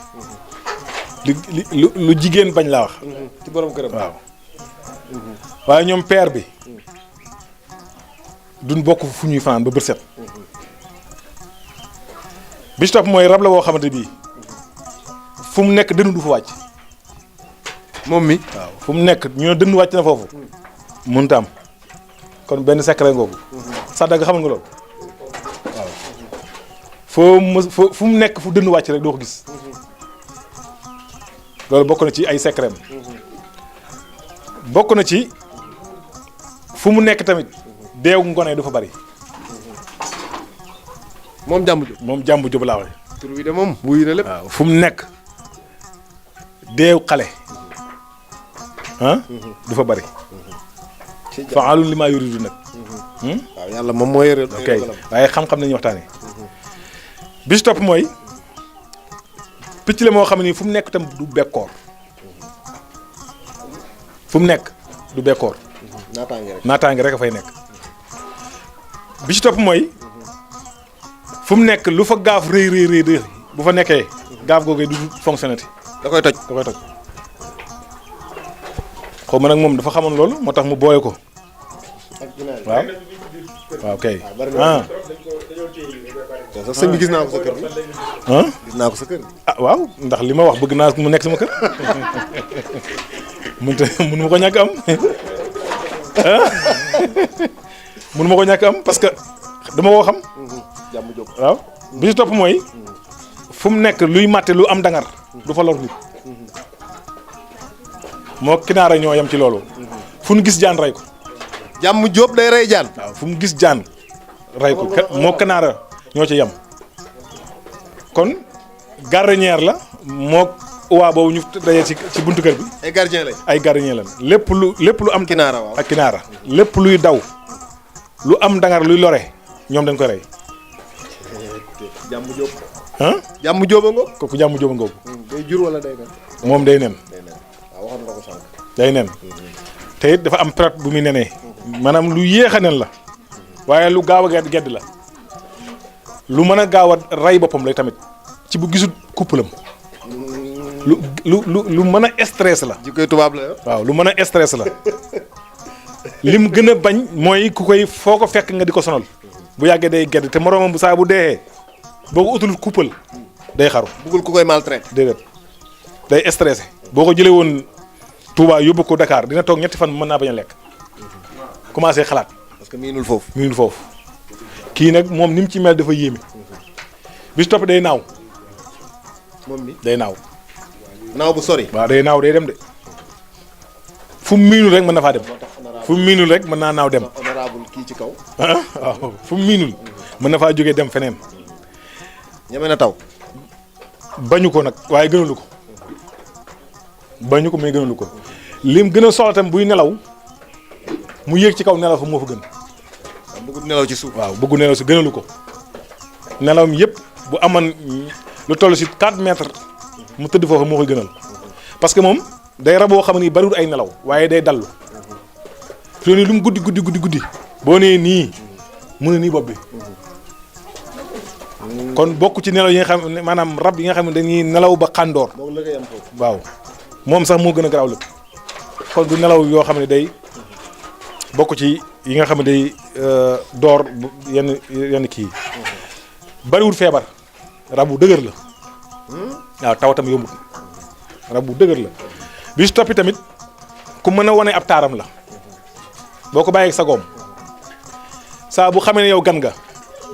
lu jigéen bañ laa wax ci borom këram waaw waaye ñoom père bi duñ bokk fu ñuy fanaan ba bët set bi ci topp mooy rab la boo xamante bii fu mu nekk dënnu du fa wàcc moom mi waaw fu mu nekk ñu ne dënnu wàcc na foofu mënut am kon benn secret ngoogu Sadaga xamal nga loolu waaw fu mu nekk fu dënnu wàcc rek doo ko gis loolu bokk na ci ay secret bokk na ci fu mu nekk tamit deewu ngone du fa bari moom jàmm jóob moom jàmbu jóob laa wax tur wi de moom wuyu na lépp waaw fu mu nekk deew xale du fa bari fa'aalun limaa yuriidu nag waaw yàlla moom moo yore ok waaye xam-xam nañu waxtaanee bi ci topp mooy picc la moo xam ni fu mu nekk tam du bekkoor fu mu nekk du bekkoor naataange rek a fay nekk bi ci topp mooy fu mu nekk lu fa gaaf rëy bu fa nekkee gaaf googee du fonctionné da koy toj xaw ma nag moom dafa xamoon loolu moo tax mu boole ko waaw waaw kay sax sëñ bi gis naa ko sa kër bi gis naa ko sa kër waaw ndax li ma wax bëgg naa mu nekk sama kër mënu ma ko ñàkk am mënu ma ko ñàkk am parce que dama koo xam jàmm jóg waaw bi ci topp mooy fu mu nekk luy màtte lu am dangar du fa lor nit moo kinaara ñoo yem ci loolu fu mu gis jaan rey ko jàmm jóob day rey jaan waaw fu mu gis jaan rey ko moo kanaara ñoo ci yem kon gardinière la moo waa boobu ñu dajee ci buntu kër bi ay gardien lañ ay gardien lañ lépp lu am kinaara waaw ak kinaara lépp luy daw lu am dangar luy lore ñoom dañ koy rey jàmm jóob jàmm jóoba ngo kooku jàmm jóoba ngoogu day jur wala day nen moom day nen waaw waxoon nga ko sànq day nen te it dafa am période bu muy nenee maanaam lu yéex a nen la waaye lu gaaw a gedd la lu mën a gaaw a rey boppam lay tamit ci bu gisul couple am lu mën a stress la. jikkoy tubaab la waaw lu mën a stress la lim gën a bañ mooy ku koy foo ko fekk nga di ko sonal bu yàggee day gedd te moroomam bu saa bu deexee boo ko utul couple day xaru. bëggul ku koy maltraité. déedéet day stressé boo ko jëlee woon Touba yóbbu ko Dakar dina toog ñetti fan mën naa bañ a lekk commencé xalaat. parce que miinul foofu. miinul foofu kii nag moom ni mu ci mel dafa yéeme bis topp day naaw. moom mi day naaw. naaw bu sori. waaw day naaw day dem de fu mu miinul rek mën na faa dem fu mu miinul rek mën naa naaw dem. honorable kii ci kaw. waaw fu mu miinul mën na faa jógee dem feneen. ñeme na taw. bañu ko nag waaye gënalu ko bañu ko mais gënalu ko lim gën a soxla tam buy nelaw mu yéeg ci kaw nelaw fa moo fa gën. bëggu nelaw ci suuf. waaw bëggu nelaw si gënalu ko nelawam yëpp bu amoon lu toll si 4 mètres mu tëdd foofu moo koy gënal parce que moom day rab boo xam ni bariwul ay nelaw waaye day dallu fi nii lu mu guddi boo nee nii mu ne nii bopp bi kon bokk ci nelaw yi nga xam ne maanaam rab yi nga xam ne dañuy nelaw ba xàndoor waaw moom sax moo gën a garaaw lépp kon du nelaw yoo xam ne day bokk ci yi nga xam ne day door yenn kii bariwul feebar rab bu dëgër la waaw tawatam yombut rab bu dëgër la bi su toppi tamit ku mën a wane ab taaram la boo ko bàyyee sagoom saa bu xamee ne yow gan nga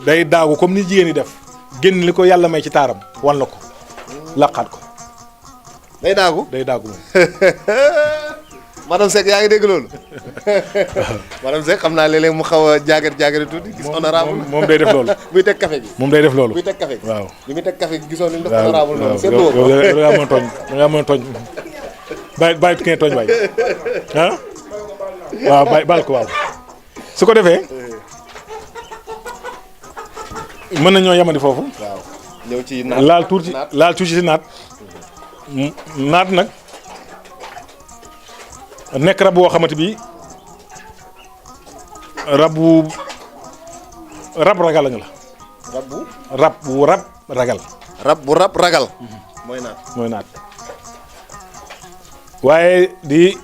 day daagu comme ni jigéen ñi def génn li ko yàlla may ci taaram wan la ko laqaat ko day daagu moom madame Seck yaa ngi dégg loolu madame Seck xam naa léeg-léeg mu xaw a jaagari tuuti gis honorable moom day def loolu buy teg café gi moom day def loolu buy teg café gi waaw bi muy teg café gi gisoon ni mu def honorable noonu seetlu yow ko da ngaa mën a tooñ da ngaa mën a tooñ bàyyi ki ngeen tooñ waay ah waaw baal ko waaw su ko defee mën nañoo yamandi foofu waaw ñëw ci naat laal tuuti si naat naat nag nekk rab boo xamante bi rab ragal nga la rab ragal rab ragal mooy naat waaye di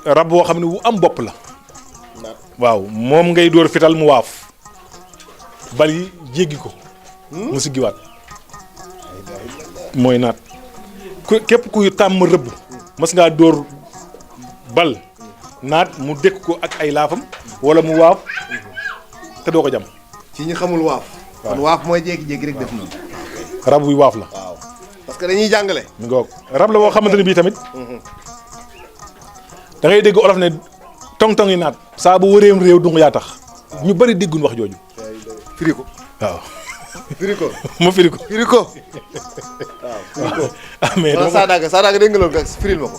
rab boo xam ne wu am bopp la waaw moom ngay dóor fital mu waaf bal yi jéggi ko mu siggiwaat mooy naat képp kuy tàmm rëbb mas ngaa dóor bal naat mu dékk ko ak ay laafam wala mu waaf te doo ko jam ci ñi xamul waaf kon waaf mooy jékki-jékki rek def nii rab buy waaf la waaw parce que dañuy jàngale mi ngoog rab la boo xamante ne bii tamit da ngay dégg olof ne tong-tong yi naat saa bu wëreem réew dungu yaa tax ñu bari dégguñ wax jooju firi ko waaw firi ko ma firi ko. firi ko waaw firi ko. ah mais wala Sadaga dégg nga loolu gas firil ma ko.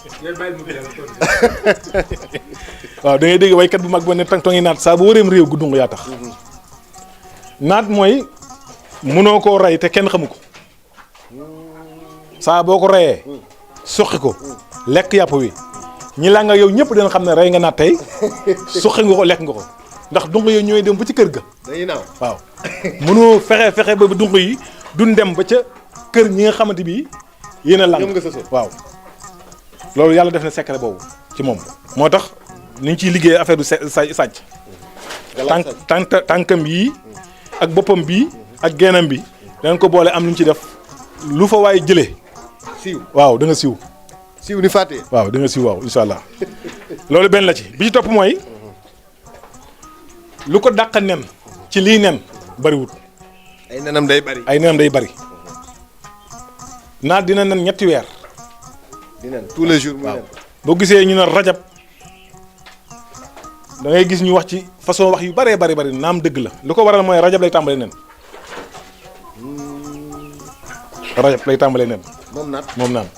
waaw da ngay dégg waykat bu mag ba ne tang tongi naat saa bu wëreem réew gu dung yaa tax. naat mooy mënoo koo rey te kenn xamu ko saa boo ko reyee suqi ko lekk yàpp wi ñi laa nga yow ñëpp dina xam ne rey nga naat tey suqi nga ko lekk nga ko ndax dung yooyu ñooy dem ba ci kër ga. dañuy naaw waaw mënoo fexe ba dung yi duñ dem ba ca kër ñi nga xamante bi yéen a lang ñoom nga sësoo waaw loolu yàlla def na secret boobu ci moom moo tax ni ñu ciy liggéey affaire du sàcc tànkam yii ak boppam bii ak geenam bi danañ ko boole am lu ñu ci def lu fa waaye jëlee siiw waaw da nga siiw siiw ni fàttee waaw da nga siiw waaw incha allah loolu benn la ci bi ci topp mooy lu ko dàq nen ci lii nen bariwut ay nenam day bari ay nenam day bari naat dina nen ñetti weer di nen tous les jours muy waaw nen boo gisee ñu ne rajab da ngay gis ñu wax ci façon wax yu bëree bari naam dëgg la lu ko waral mooy rajab lay tàmbalee nen rajab lay tàmbalee nen moom naat moom naan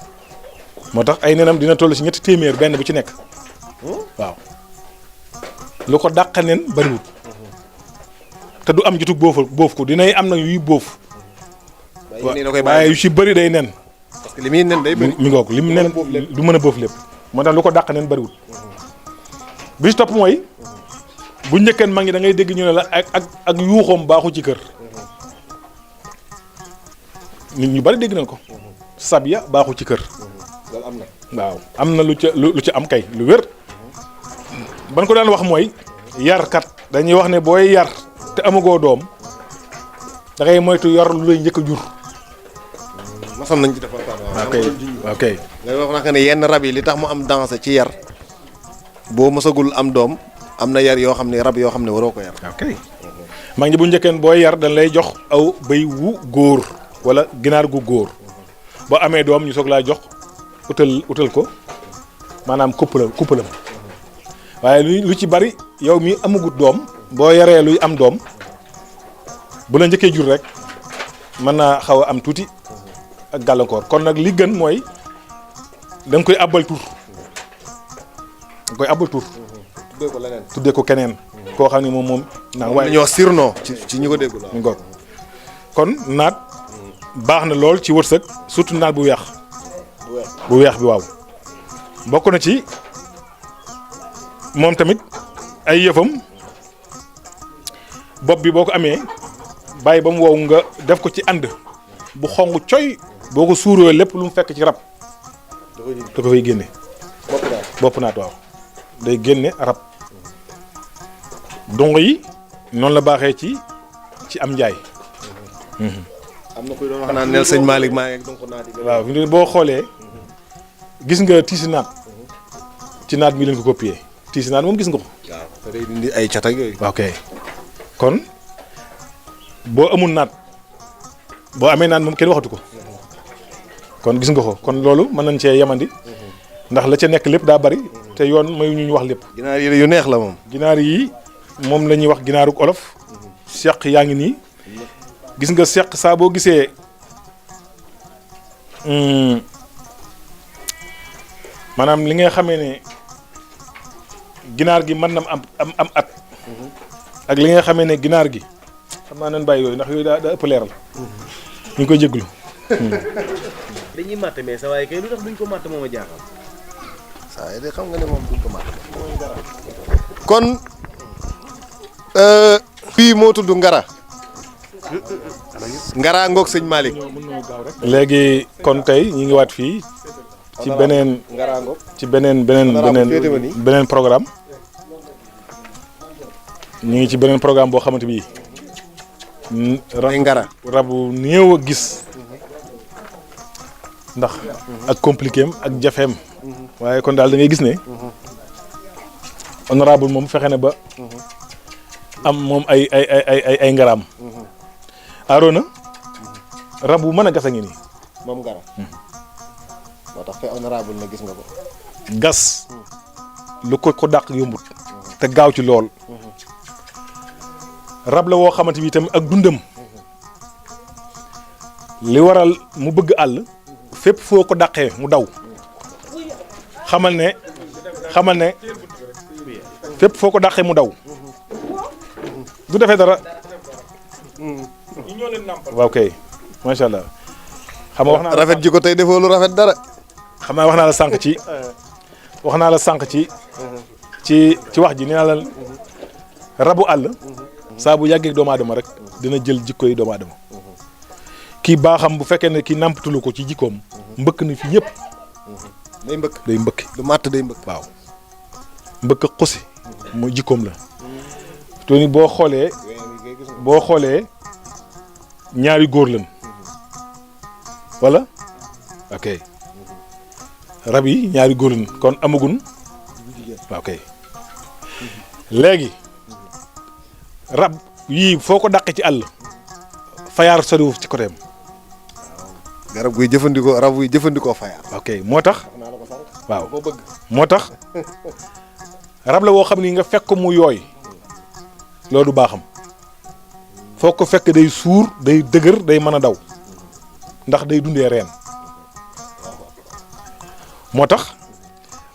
moo tax ay nenam dina toll si ñetti téeméer benn bu ci nekk waaw lu ko dàq nen bariwut te du am jotug boof ko dinay am na yuy boof waaye yu si bëri day nen parce que li muy nen day bëri mi ngoog li mu nen du mën a boof lépp moo tax lu ko dàq nen bariwut bi si topp mooy bu njëkkeen mag ñi da ngay dégg ñu ne la ak yuuxoom baaxu ci kër nit ñu bari dégg nañ ko sab ya baaxu ci kër loolu am na waaw am na lu ca am kay lu wér ban ko daan wax mooy yarkat dañuy wax ne booy yar te amagoo doom da ngay moytu yor lu lay njëkk a jur masoon nañ ci defal waaw kay ngay wax naka ne yenn rab yi li tax mu am danse ci yar boo mësagul am doom am na yar yoo xam ne rab yoo xam ne waroo ko yar ok mag ñi bu njëkkeen booy yar dañ lay jox aw bëy wu góor wala ginaar gu góor boo amee doom ñu soog laa jox utal ko maanaam kuppalam waaye lu ci bari yow mi amagut doom boo yaree luy am doom bu la njëkkee jur rek mën naa xaw a am tuuti ak gàllankoor kon nag li gën mooy da nga koy abbal tur tuddee ko leneen tuddee ko keneen koo xam ne moom naan waaye ñoo surnom ci ñi ko déggul mi ngoog kon naat baax na lool ci wërsëg surtout naat bu weex bu weex bi waaw bokk na ci moom tamit ay yëfam bopp bi boo ko amee bàyyi ba mu wow nga def ko ci ànd bu xong coy boo ko suuroo lépp lu mu fekk ci rab da ko fay génne bopp naat waaw day génne rab dongo yi noonu la baaxee ci am njaay am na kuy doon wax naan neel sëñ Malick maa ngi donc naat yi waaw boo xoolee gis nga tiisi naat ci naat mi leen ko copier tiisi naat moom gis nga ko waaw te day dindi ay cat ak yooyu ok kon boo amul naat boo amee naat moom kenn waxatu ko kon gis nga ko kon loolu mën nañ cee yemandi ndax la ca nekk lépp daa bari te yoon mayu ñu wax lépp ginaar yi yu neex la moom ginaar yi moom la ñuy wax ginaaruk olof seq yaa ngi nii gis nga seq saa boo gisee maanaam li nga xamee ne ginaar gi mën na am at ak li nga xamee ne ginaar gi xam naa nañ bàyyi yooyu ndax yooyu daa ëpp leeral ñu ngi koy jégalu. dañuy matt mais sa waaye kay lu tax duñ ko matt moom a jaaxal. saa yi de xam nga ne moom duñ ko matt kon fii moo tudd Ngara ngoog sëñ Malick. léegi kon tey ñu ngi waat fii ci beneen ci beneen programme ñu ngi ci beneen programme boo xamante bi Ngara rabu néew a gis ndax ak compliqué am ak jafeem waaye kon daal da ngay gis ne honorable moom fexe na ba am moom ay ngaraam Arona rab bu mën a gas a ngi nii moom Ngara moo tax fe honorable na gis nga ko gas lu ko dàq yombut te gaaw ci lool rab la woo xamante bi tamit ak dundam li waral mu bëgg àll fépp foo ko dàqee mu daw xamal ne fépp foo ko dàqee mu daw du defee dara. waaw kay macha allah. xam nga wax naa rafet ji ko tey defoo lu rafet dara. xam naa wax naa la sànq ci wax ji nee naa la rabu àll saa bu yàggee doomu aadama rek dina jël jikko yi doomu aadama kii baaxam bu fekkee ne kii nàmpatalu ko ci jikkoom mbëkk na fi ñëpp. day mbëkki lu matt day mbëkk. waaw mbëkk xusi mooy jikkoom la. to ni boo xoolee ñaari góor lañ wala ok rab yi ñaari góor lañ kon amagun ok léegi rab yii foo ko dàqee ci àll fayaar soriwu ci côté am. garab guy jëfandikoo rab guy jëfandikoo fayaar. ok moo tax waaw moo tax rab la woo xam ni nga fekk ko mu yooy loolu du baaxam foo ko fekk day suur day dëgër day mën a daw ndax day dundee reen moo tax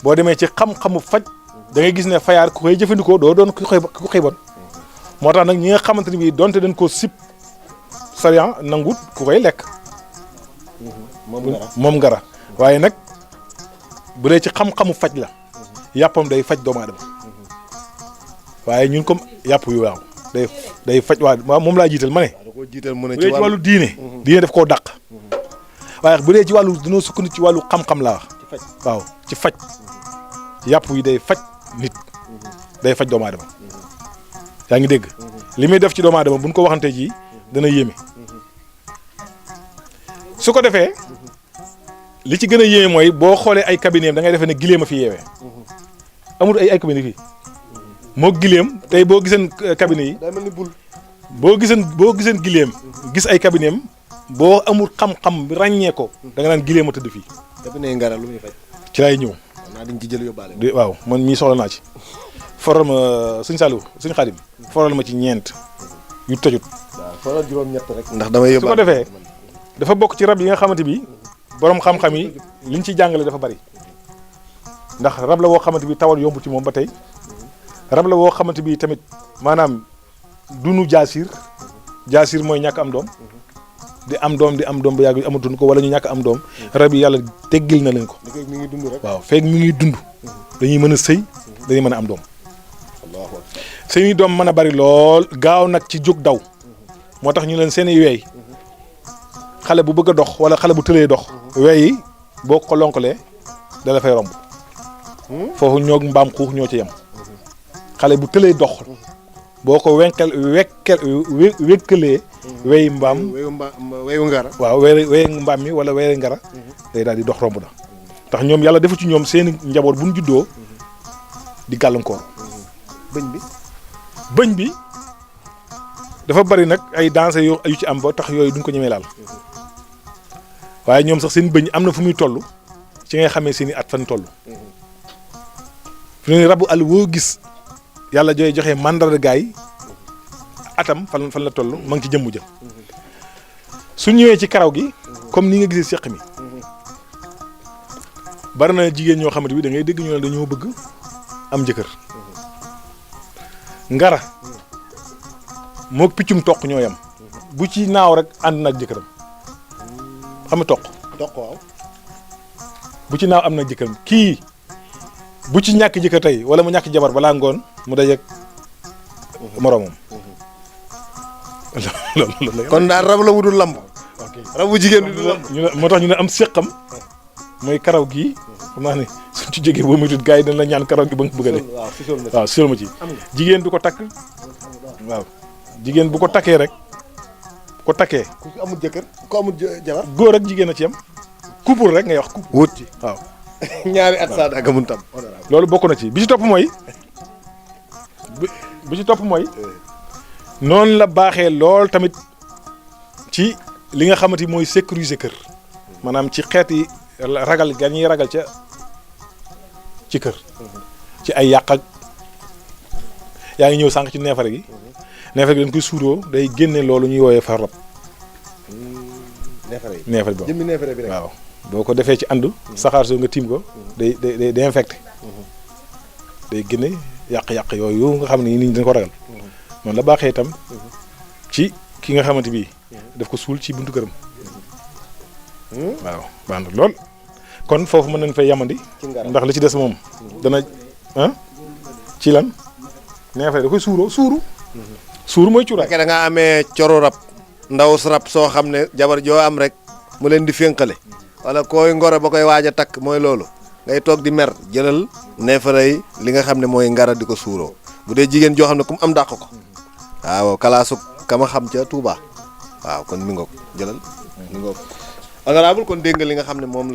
boo demee ci xam-xamu faj da ngay gis ne fayaar ku koy jëfandikoo doo doon ku xiibon moo tax nag ñi nga xamante ni bii donte dañ koo sib sariyan nangut ku koy lekk moom ngara waaye nag bu dee ci xam-xamu faj la yàppam day faj doomu aadama waaye ñun comme yàpp yu waaw day faj waaw moom laa jiital ma ne bu dee ci wàllu diine daf koo dàq waaye bu dee ci wàllu dañoo sukkandiku ci wàllu xam-xam laa wax waaw ci faj yàpp yi day faj nit day faj doomu aadama yaa ngi dégg li muy def ci doomu aadama buñ ko waxante ji dana yéeme su ko defee li ci gën a yéeme mooy boo xoolee ay cabinet da ngay defee ne gileem a fi yeewee amul ay cabinet fii moo gileem tey boo giseen cabinet yi day mel ni bul. boo giseen gileem gis ay cabinet am boo amul xam-xam bi ràññee ko da nga naan gileem a tëdd fii. cabinet ngara lu muy faj. ci laay ñëw. naa dañ ci jël yóbbaale. waaw man mii soxla naa ci. foral ma suñ Saliou suñ Xadim foral ma ci ñeent yu tëjut. waaw foral juróom-ñett rek. ndax damay su ko defee dafa bokk ci rab yi nga xamante bi borom xam-xam yi liñ ci jàngale dafa bari ndax rab la woo xamante bi tawal yomb ci moom ba tey rab la woo xamante bi tamit maanaam dunu jaasir mooy ñàkk am doom di am doom ba yàgg amatuñ ko wala ñu ñàkk am doom rab yi yàlla teggil na leen ko. mi ngi dund rek. waaw feeg mi ngi dund dañuy mën a sëy dañuy mën a am doom seeni doom mën a bari lool gaaw nag ci jóg daw moo tax ñu leen seeni weey xale bu bëgg a dox wala xale bu tëlee dox weey yi boo ko lonkalee da la fay romb foofu ñoo mbaam xuux ñoo ci yem xale bu tëlee dox boo ko wekkalee weyi mbaam weyu ngara waaw weyu mbaam mi wala weyu ngara day daal di dox romb da tax ñoom yàlla defu ci ñoom seeni njaboot bu ñu juddoo di gàllankoor bëñ bi dafa bari nag ay dansé yu ci am ba tax yooyu duñ ko ñemee laal waaye ñoom sax seen bëñ am na fu muy toll ci ngay xamee seeni at fan toll fi ne rabu àll woo gis yàlla jooy joxe mandargaay atam fan la toll ma ngi ci jëmmu jëm su ñëwee ci karaw gi comme ni nga gisee seq mi bari na jigéen ñoo xamante bi da ngay dégg ñoo ne dañoo bëgg am jëkkër ngara mook piccum toq ñoo yam bu ci naaw rek ànd na ak jëkkëram xam nga toq waaw bu ci naaw am na jëkkëram kii bu ci ñàkk jëkkër tey wala mu ñàkk jabar balaa ngoon mu dajeeg moroomam loolu kon daal rab la wudul lamb rabu jigéen du lamb moo tax ñu ne am séqam mooy karaw gii xam naa ne suñ ci jógee boo muy tut gars yi dañ la ñaan karaw gi ba nga bëgg a de waaw sisol ma ci jigéen du ko takk waaw jigéen bu ko takkee rek ko takkee ku amul jëkkër ku amul jabar góor ak jigéen a ci yam couple rek ngay wax couple wut ci waaw ñaari at saa daga mun tam loolu bokk na ci bi ci topp mooy noonu la baaxee lool tamit ci li nga xamante mooy sécuriser kër maanaam ci xeeti ragal ga ñuy ragal ca ci kër ci ay yàq ak yaa ngi ñëw sànq ci neefare gi dañ koy suuroo day génne loolu ñuy woowee fa rab neefere bi jëmmi neefere bi rek. waaw boo ko defee ci ànd saxaar soo nga tiim ko day infecté day génne yàq-yàq yooyu nga xam ne nit ñi dañ ko ragal noonu la baaxee itam ci ki nga xamante bi daf ko suul ci buntu këram waaw baax na lool kon foofu mën nañ fay yamandi ndax li ci des moom dana ci lan neefere da koy suuru mooy cuuraay. da nga amee coro rab ndaw rab soo xam ne jabar joo am rek mu leen di fénqale wala koy ngoro ba koy waaj a takk mooy loolu ngay toog di mer jëlal neefere yi li nga xam ne mooy ngara di ko suuroo bu dee jigéen joo xam ne ku mu am dàq ko waaw kalaasu kama xam ca Touba waaw kon mi ngoog jëlal mi ngoog honorable kon dégg nga li nga xam ne moom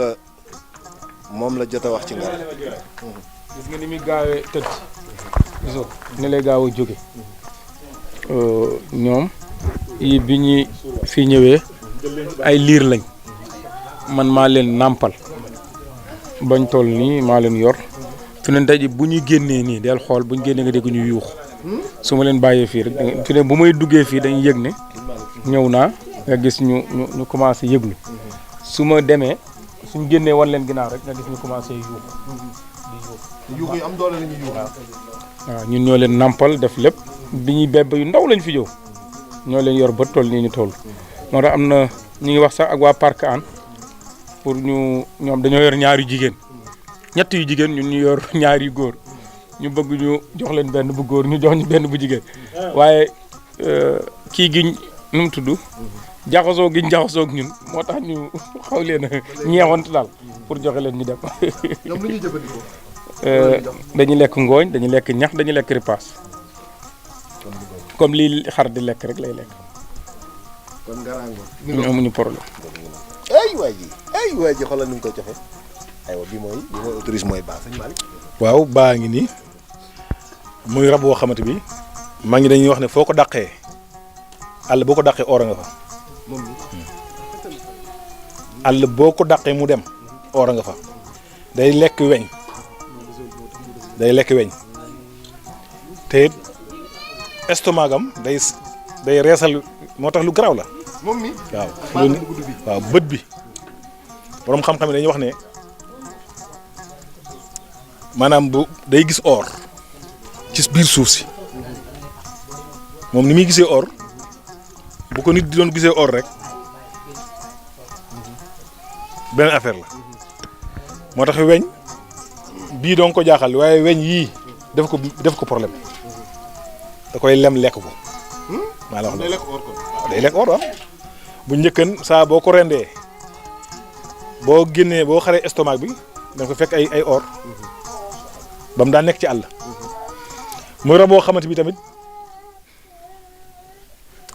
la jot a wax ci ngara. gis nga ni muy gaawee tëdd gisoo ni lay gaaw a jóge ñoom yi bi ñuy fi ñëwee ay liir lañ man maa leen nàmpal bañ toll nii maa leen yor fi ne tey bu ñuy génnee nii del xool bu ñu génnee nga dégg ñu yuux su ma leen bàyyee fii rek fi ne bu may duggee fii dañuy yëg ne ñëw naa nga gis ñu commencé yëglu su ma demee suñ génnee wan leen ginnaaw rek nga gis ñu commencé yuux yuux yi am doole la ñuy yuux. waaw ñun ñoo leen nàmpal def lépp bi ñuy bébé yu ndaw lañ fi jow ñoo leen yor ba toll nii ñu toll moo tax am na ñu ngi wax sax ak waa parc an pour ñoom dañoo yor ñaari jigéen ñett yu jigéen ñun ñu yor ñaari góor ñu bëgg ñu jox leen benn bu góor ñu jox ñu benn bu jigéen waaye kii gi nu mu tudd jaxasoo gi jaxasoo ak ñun moo tax ñu xaw leen a ñeewant daal pour joxe leen ñu dem. ñoom lu ñuy jëfandikoo. dañuy lekk ngooñ dañuy lekk ñax dañuy lekk ripaas comme lii xar di lekk rek lay lekk. kon ngaraango. ñu amuñu problème. ay waay ji xoolal ni mu koy joxe aywa bi mooy autorise mooy baax sëñ Malick. waaw baa ngi nii muy rab boo xamante bi maa ngi dañuy wax ne foo ko dàqee àll boo ko dàqee oora nga fa. àll boo ko dàqee mu dem oora nga fa day lekk weñ te estomac am day reesal moo tax lu garaaw la. moom mi waaw bët bi borom xam-xam yi dañuy wax ne maanaam bu day gis or ci biir suuf si moom ni muy gisee or bu ko nit di doon gisee or rek beneen affaire la moo tax weñ bii doon ko jaaxal waaye weñ yii def ko problème da koy lem lekk ko. maa la wax day lekk or kon. day lekk or waaw bu njëkkan saa boo ko rendee boo génnee boo xaree estomac bi da ko fekk ay or ba mu daan nekk ci àll muy rab boo xamante bi tamit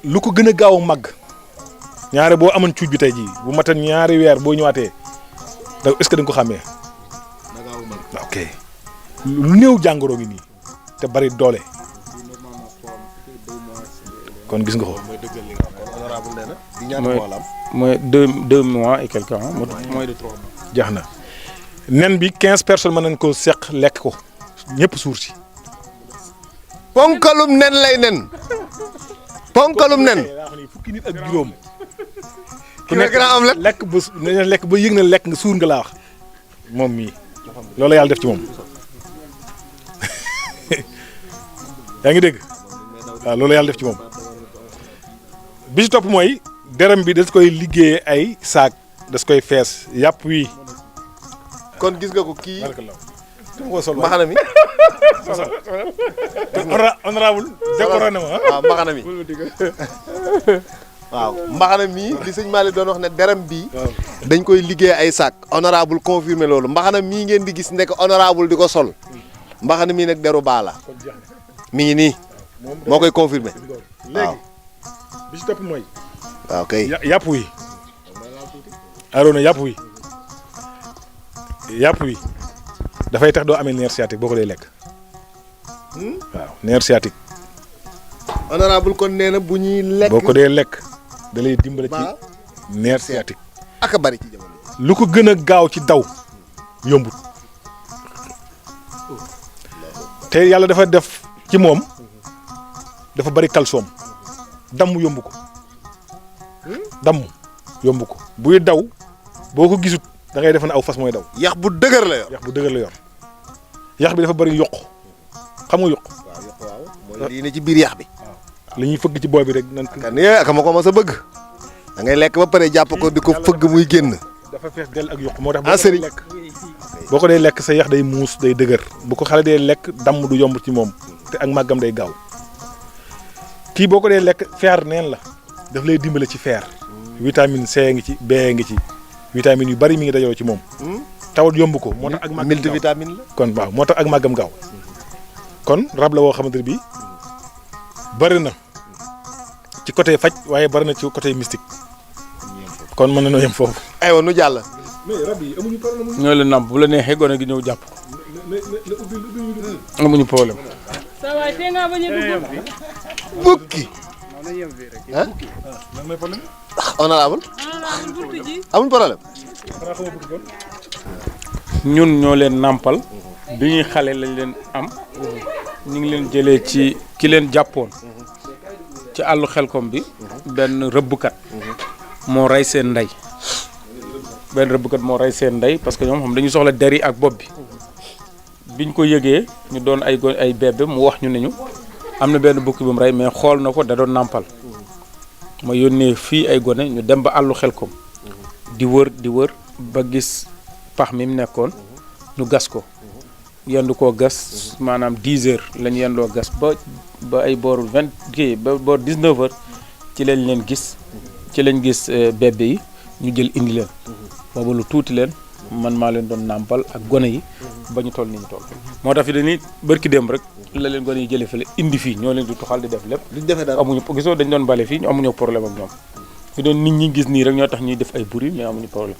lu ko gën a gaaw a màgg ñaare boo amoon cuuj bi tey jii bu matan ñaari weer boo ñëwaatee da est-ce que da nga ko xàmmee. ok lu néew jàngoro gi nii te bari doole kon gis nga ko. mooy dëggal li nga wax kon honorable nee na. di ñaata mois la am. mooy 2 mois et quelques ans moins de 3 mois. jax na nen bi 15 personnes mën nañ ko seq lekk ko ñëpp suur si. ponkalum nen lay nen. ponkalum nen. fukki nit ak juróom. ku nekk naa am lekk ba yëg na lekk nga suur nga laa wax moom mii loolu yàlla def ci moom yaa ngi dégg waaw loolu yàlla def ci moom bi ci topp mooy derem bi das koy liggéeyee ay saak das koy fees yàpp wi. kon gis nga ko kii. mbaxana mbaxana mi. honorable décoré na ma waaw mbaxana mi. waaw mbaxana mii li sëñ Malick doon wax ne derem bii dañ koy liggéey ay sac honorable confirmé loolu mbaxana mii ngeen di gis nekk honorable di ko sol mbaxana mii nag deru baa la mi ngi nii moo koy confirmé waaw bi ci topp mooy waaw kay yàpp wi Arona yàpp wi dafay tax doo amee nerf sciatique boo ko dee lekk waaw nerf sciatique honorable kon nee na bu ñuy lekk boo ko dee lekk da lay dimbale ci nerf sciatique ak a bari ci jamono lu ko gën a gaaw ci daw yombut te yàlla dafa def ci moom dafa bari calcium damm yomb ko damm yomb ko buy daw boo ko gisut da ngay defe ne aw fas mooy daw. yax bu dëgër la yor. yax bu dëgër la yor yax bi dafa bari yokk xam nga yokk. waaw yokk waaw mooy lii ne ci biir yax bi. li ñuy fëgg ci bool bi rek nan. kan ak ma ko ma sa bëgg. da ngay lekk ba pare jàpp ko di ko fëgg muy génn. dafa fees dell ak yokk moo tax. ah sëriñ boo ko dee lekk sa yax day muus day dëgër bu ko xale dee lekk damm du yomb ci moom te ak màggam day gaaw kii boo ko dee lekk fer neen la daf lay dimbale ci fer. vitamine C ngi ci B ngi ci vitamine yu bari mi ngi dajoo ci moom. tawat yomb ko moo tax ak màggam multivitamine la. kon waaw moo tax ak màggam gaaw kon rab la woo xamante ne bii bari na ci côté faj waaye bari na ci côté mystique kon mën nañoo yem foofu. aywa nu jàll. mais rab yi amuñu problème. ñoo leen namp bu la neexee gone gi ñëw jàpp ko. amuñu problème. sa waay tee ngaa bañ a dugg. bukki. ah. lan mooy problème. honorable. buntu ji. amuñ problème. ñun ñoo leen nàmpal bi ñuy xale lañ leen am ñu ngi leen jëlee ci ki leen jàppoon ci àllu xelkom bi benn rëbbkat moo rey seen ndey parce que ñoom xam dañu soxla der yi ak bopp bi biñ ko yëgee ñu doon ay bébé mu wax ñu ne ñu am na benn bukki bu mu rey mais xool na ko da doon nàmpal ma yónnee fii ay gone ñu dem ba àllu xelkom di wër ba gis pax mi mu nekkoon ñu gas ko yendu koo gas maanaam 10 heures lañ yendoo gas ba ay booru 19 heures ci lañ gis bébé yi ñu jël indi leen boobu lu tuuti leen man maa leen doon nàmpal ak gone yi ba ñu toll ni ñu toll moo tax fi dañuy bërki dem rek la leen gone yi jëlee fële indi fii ñoo leen di tuxal di def lépp duñ defee dara amuñu gisoo dañ doon bale fii ñu amuñu problème ak ñoom fi doon nit ñi gis nii rek ñoo tax ñuy def ay bruit mais amuñu problème